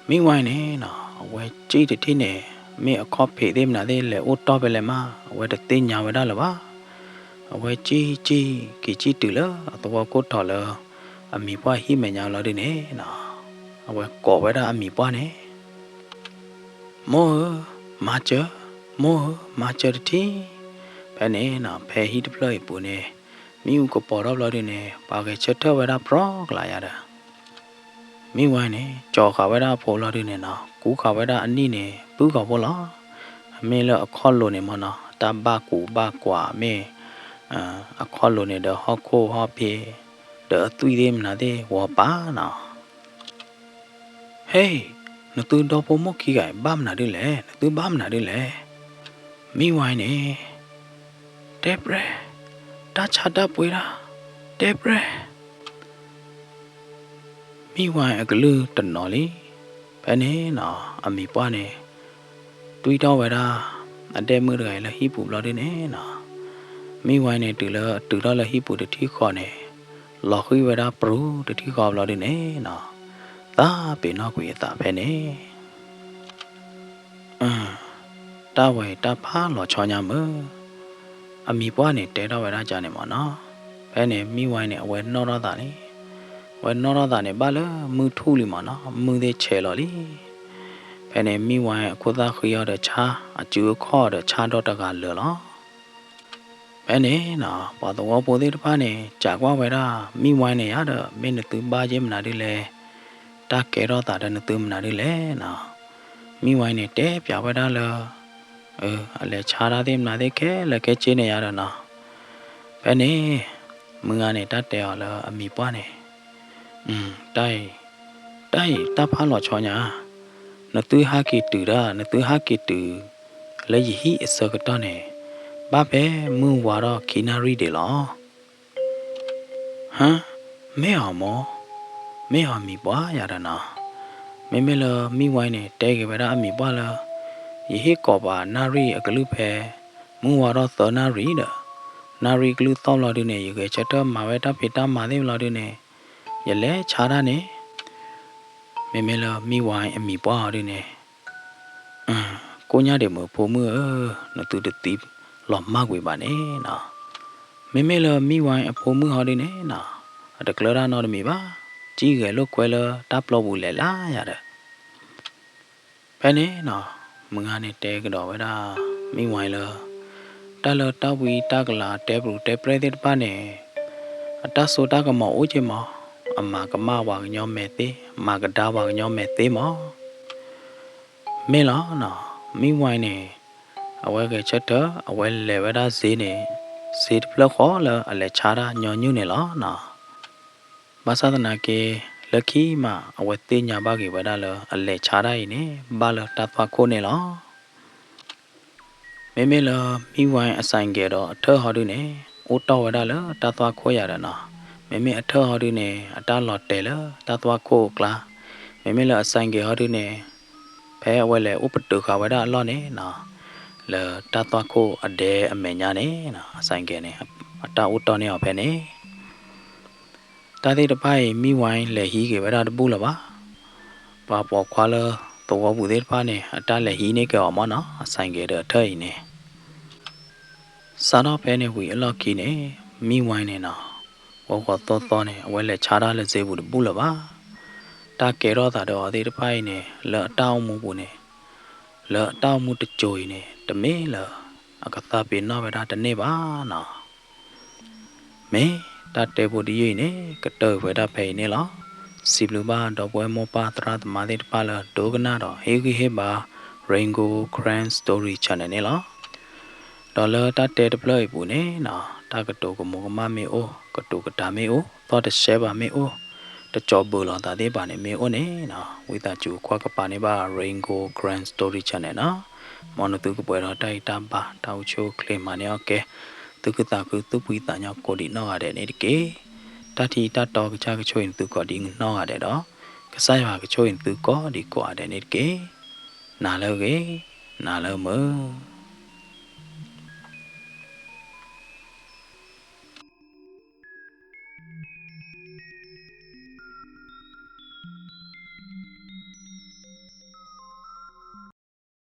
မံဝဲန့ၣ်နီၤ အဝဲစံၣ်တထံၣ်န့ၣ် မ့ၢ်အခီၣ်ဖံးသ့ၣ်မနုၤသ့ၣ်လဲၤအိၣ်တီၢ်ဖဲလဲၣ်မး အဝဲတသ့ၣ်ညါဝဲဒၣ်လၢၤဘၣ်. အဝဲစံၣ်စံၣ်က့ၤစံၣ်တုၤလၢအသဝီခိၣ်ထီၣ်လၢ အမံၤပှၢ်ဟံၣ်မဲာ်ညါလီၤဒုန့ၣ်နီၤ အဝဲကိးဝဲဒၣ်အမံၤပှၢ်န့ၣ် မိၢ်ဧၢ, မၤစၢၤ, မိၢ်ဧၢ, မၤစၢၤတထံၣ်. ဖဲန့ၣ်နီၤ ဖဲဟံၣ်တဖျၢၣ်အံၤပူၤန့ၣ် မ့ၣ်အူကပီၤထီၣ်ဘျီဒုန့ၣ် ပှၤဂဲၤဆၢထၢၣ်ဝဲဒၣ်ပြီကျါယၤဒီး မံဝဲန့ၣ် ကၠီၤဃာ်ဝဲဒၣ်အဖိလီၤဒုန့ၣ်နီၤ ကူဃာ်ဝဲဒၣ်အနံၣ်န့ၣ် ပုၢ်ဃာ်ဖိလီၤ. မ့ၢ်လၢအခီၣ်လိၤန့ၣ်မ့ၢ်နီၤ တၢ်ဘၣ်ကူးဘၣ်ကွၢ်မ့ၢ် အခီၣ်လိၤန့ၣ်ဒီးဟီၣ်ခိၣ်ဟီၣ်ဖ့ ဒီးအသွံၣ်သ့ၣ်မနုၤသ့ၣ်ဝီၤပာ်နီၤ ဟဲ, နသုဒီဖိမိၢ်ခံဂၤအံၤ ဘၣ်မနုၤဒ်လဲၣ်, နသုဘၣ်မနုၤဒ်လဲၣ်. မံဝဲန့ၣ် တဲပြဲၢ်, တၢ်ဆါတၢ်ပှ့ၤတၢ်, တဲပြဲၢ်. မံဝဲအကလုၢ်တနီၤလံ. ဖဲန့ၣ်နီၤ အမံၤပှၢ်န့ၣ် တွံၢ်ထီၣ်ဝဲဒၣ် အဒဲၣ်မုၣ်တဂၤအံၤလၢဟံၣ်ပူၤဘျီဒုန့ၣ်နီၤ မံဝဲန့ၣ် တုၤလၢအတုၤထီၣ်လၢဟံၣ်ပူၤတထံၣ်ဃီန့ၣ် လီၤဃံၤဝဲဒၣ်ပြူၤတထံၣ်ဃီဘျီဒုန့ၣ်နီၤ သးပ့ၤနီၣ်ကွံာ်အသးဖဲန့ၣ် တၢ်ဝဲအံၤတၢ်ဖးလီၤဆီညါမုၢ်, အမံၤပှၢ်န့ၣ်တဲထီၣ်ဝဲဒၣ်ကန့ၣ်မ့ၢ်နီၤ, ဖဲန့ၣ်မံဝဲန့ၣ် အဝဲနီၣ်ထီၣ်သးလံ, အဝဲနီၣ်ထီၣ်သးန့ၣ် ဘၣ်လၢမုၢ်ထူၣ်လံမ့ၢ်နီၤ, မုၢ်သ့ၣ်ဆဲးလီၤလံ. ဖဲန့ၣ်မံဝဲအခိၣ်သၣ်ဃံအီၤဒီးဆါ, အစုအခီၣ်ဒီးဆါဒီတဂၤလၢာ်လီၤ. ဖဲန့ၣ်နီၤ ပှၤသဝီဖိသ့ၣ်တဖၣ်န့ၣ် စံးကွၢ်ဝဲဒၣ် မံဝဲန့ၣ်ယါဒီး မ့ၢ်နသုဘၣ်ယဲၢ်မနုၤဒ်လဲၣ်, တၢ်ကဲထီၣ်သးဒီးနသုမနုၤဒ်လဲၣ်နီၤ. မံဝဲန့ၣ်တဲပျးဝဲဒၣ်လၢ အလဲၤဆါတၢ်သ့ၣ်မနုၤသ့ၣ်ခဲလၢာ်ခဲဆ့န့ၣ်ယါဒီးနီၤ. ဖဲန့ၣ် မုၢ်ဂၤန့ၣ် တၢ်တဲအီၤလၢအမံၤပှၢ်န့ၣ် တၢ်အံၤ, တၢ်အံၤတၢ်ဖးလီၤဆီညါ, နသုဟးက့ၤတုၤဒၣ် နသုဟးက့ၤတုၤ လၢယဟံၣ်အဆၢကတီၢ်န့ၣ် ဘၣ်ဖဲမုၢ်ဝါထီၣ်ခံနၣ်ရံၣ်ဒံးလီၤ. ဟါ, မ့ၢ်အီၤမ့ၢ်, မ့ၢ်အီၤမံၤပှၢ်ယၤဒီးနီၤ. မ့မ့ၢ်လၢမံဝဲန့ၣ် တဲက့ၤဝဲဒၣ်အမံၤပှၢ်လၢ ယဟ့ၣ်ကိးပှၤနၣ်ရံၣ်အကလုၢ်ဖဲ မုၢ်ဝါထီၣ်သၢနၣ်ရံၣ်ဒီး နၣ်ရံၣ်ကလုၢ်သီၣ်ဘျီဒုန့ၣ် ယဂဲၤဆၢထၢၣ်မၤဝဲတၢ်ဖံးတၢ်မၤသ့ၣ်ဘျီဒုန့ၣ် ယလဲၤဆါတၢ်န့ၣ် မ့မ့ၢ်လၢမံဝဲအမံၤပှၢ်အီၤဒုန့ၣ် ကိးညါဒံးမုၢ်ဖိမုၣ်ဧၢ, နသုတသံလီၤမၢ်ကွံာ်ဘၣ်န့ၣ်နီၤ. မ့မ့ၢ်လၢမံဝဲအဖိမုၣ်ဟီဒုန့ၣ်နီၤ, အတကျၢၤတၢ်နီတမံၤဘၣ်, ကံၣ်ဂဲၤလိာ်ကွဲလၢတၢ်ပျီပူၤလဲၤလၢယၤဒီး ဖဲန့ၣ်နီၤ, မုၢ်ဂၤန့ၣ်တဲကဒီးဝဲဒၣ် မံဝဲလၢ တၢ်လၢတၢ်ဝံတၢ်ကလၤတဲပရူၤတဲပြဲၢ်သ့ၣ်တဖၣ်န့ၣ် အတၢ်စိတၢ်ကမီၤအိၣ်က့မး, အမၤကမၣ်ပှၤကညီမဲာ်သ့, မၤကဒါပှၤကညီမဲာ်သ့မး. မ့ၢ်လီၤနီၤ, မံဝဲန့ၣ် အဝဲဂဲၤဆၢထၢၣ် အဝဲလဲၤဝဲဒၣ်စ့န့ၣ် စ့တဖျၢၣ်ဃီလၢအလဲၤဆါတၢ်ညီနုၢ်န့ၣ်လီၤနီၤ. ဘၣ်ဆၣ်သနာ်က့ လၢခံမး အဝဲသ့ၣ်ညါဘၣ်က့ၤဝဲဒၣ်လၢအလဲၤဆါတၢ်အံၤန့ၣ် ဘၣ်လၢတၢ်သွၣ်ခိၣ်န့ၣ်လီၤ. မ့မ့ၢ်လၢမံဝဲအဆိုင်ကယ်ဒီးအထၢၣ်ဟီဒုန့ၣ် အိၣ်တီၢ်ဝဲဒၣ်လၢတၢ်သွၣ်ခိၣ်ယၤဒီးနီၤ, မ့မ့ၢ်အထၢၣ်ဟီဒုန့ၣ် အတၢ်လီၤတဲာ်လၢတၢ်သွၣ်ခိၣ်အကျါ, မ့မ့ၢ်လၢအဆိုင်ကယ်ဟီဒုန့ၣ် ဖဲအဝဲလဲၤအိၣ်ပတုာ်ဃာ်ဝဲဒၣ်အလီၢ်န့ၣ်နီၤ, လၢတၢ်သွၣ်ခိၣ်အဒဲအမဲာ်ညါန့ၣ်နီၤ, အဆိုင်ကယ်န့ၣ် အတၢ်အိၣ်တီၢ်န့ၢ်အီၤဖဲန့ၣ် တၢ်သ့ၣ်တဖၣ်အံၤ မံဝဲလဲၤဟံးက့ၤဝဲဒၣ်တဘူၣ်လၢၤဘၣ်. ပှၤပိာ်ခွါလၢသဝီပူၤသ့ၣ်တဖၣ်န့ၣ် အတၢ်လဲၤဟံးန့ၢ်က့ၤအီၤမးနီၤ, အဆိုင်ကယ်ဒီးအထၢၣ်အံၤန့ၣ် စးထီၣ်ဖဲန့ၣ်ဝံၤအလီၢ်ခံန့ၣ် မံဝဲန့ၣ်နီၤ, ဂီၤဂီၤသီသီန့ၣ် အဝဲလဲၤဆါတၢ်လၢစ့ပူၤတဘူၣ်လၢၤဘၣ်. တၢ်ကဲထီၣ်သးဒီးအီၤသ့ၣ်တဖၣ်အံၤန့ၣ် လၢအတၢ်အိၣ်မူပူၤန့ၣ် လၢအတၢ်အိၣ်မူတစိၤအံၤန့ၣ် တမ့ၢ်လၢ အကသးပ့ၤနီၣ်ဝဲဒၣ်တန့ၢ်ဘၣ်နီၤ. မ့ၢ်တၢ်တဲဖိတယုၢ်အံၤန့ၣ် ကတၢၢ်ဝဲဒၣ်ဖဲအံၤန့ၣ်လီၤ. စံးဘျုးဘၣ်ဒီပုၢ်ဝဲၢ်မိၢ်ပၢ်သရၣ်သမါသ့ၣ်တဖၣ်လၢဒိကနၣ်ဒီးဟ့ၣ်ဂံၢ်ဟ့ၣ်ဘါ Rain Gold Karen Story Channel န့ၣ်လီၤ. ဒီးလၢတၢ်တဲတဖျၢၣ်အံၤပူၤန့ၣ်နီၤ တၢ်ကတိၤကမူၤကမၣ်မ့ၢ်အိၣ်, ကတိၤကတာ်မ့ၢ်အိၣ်, သီၣ်တရှဲဘၣ်မ့ၢ်အိၣ်, တကၠီၤဘၢၣ်လီၤသးသ့ၣ်တဖၣ်န့ၣ်မ့ၢ်အိၣ်န့ၣ်နီၤ ဝံသးစူၤကွၢ်ကပၤန့ၢ်ဘၣ် Rain Gold Karen Story Channel နီၤ. မ်နသုကပှဲၤဒီးတၢ်အံၤတၢ်ဘါ တၢ်အိၣ်ဆူၣ်အိၣ်ချ့မၤန့ၢ်အီၣ်ကဲ သုကသးခုသူၣ်ဖှံသးညီကိးဒံးနီၢ်ဂၤဒဲးန့ၣ်တက့ၢ်. တၢ်ထံၣ်တၢ်တီကစၢ်ကဆိၣ်ဂ့ၤနသုကိးဒံးနီၢ်ဂၤဒဲးဒီး ကစၢ်ယွၤကဆိၣ်ဂ့ၤနသုကိးဒံးကိးဂၤဒဲးန့ၣ်တက့ၢ်. နၤလၢအဂ့ၤ, နၤလၢအမုာ်.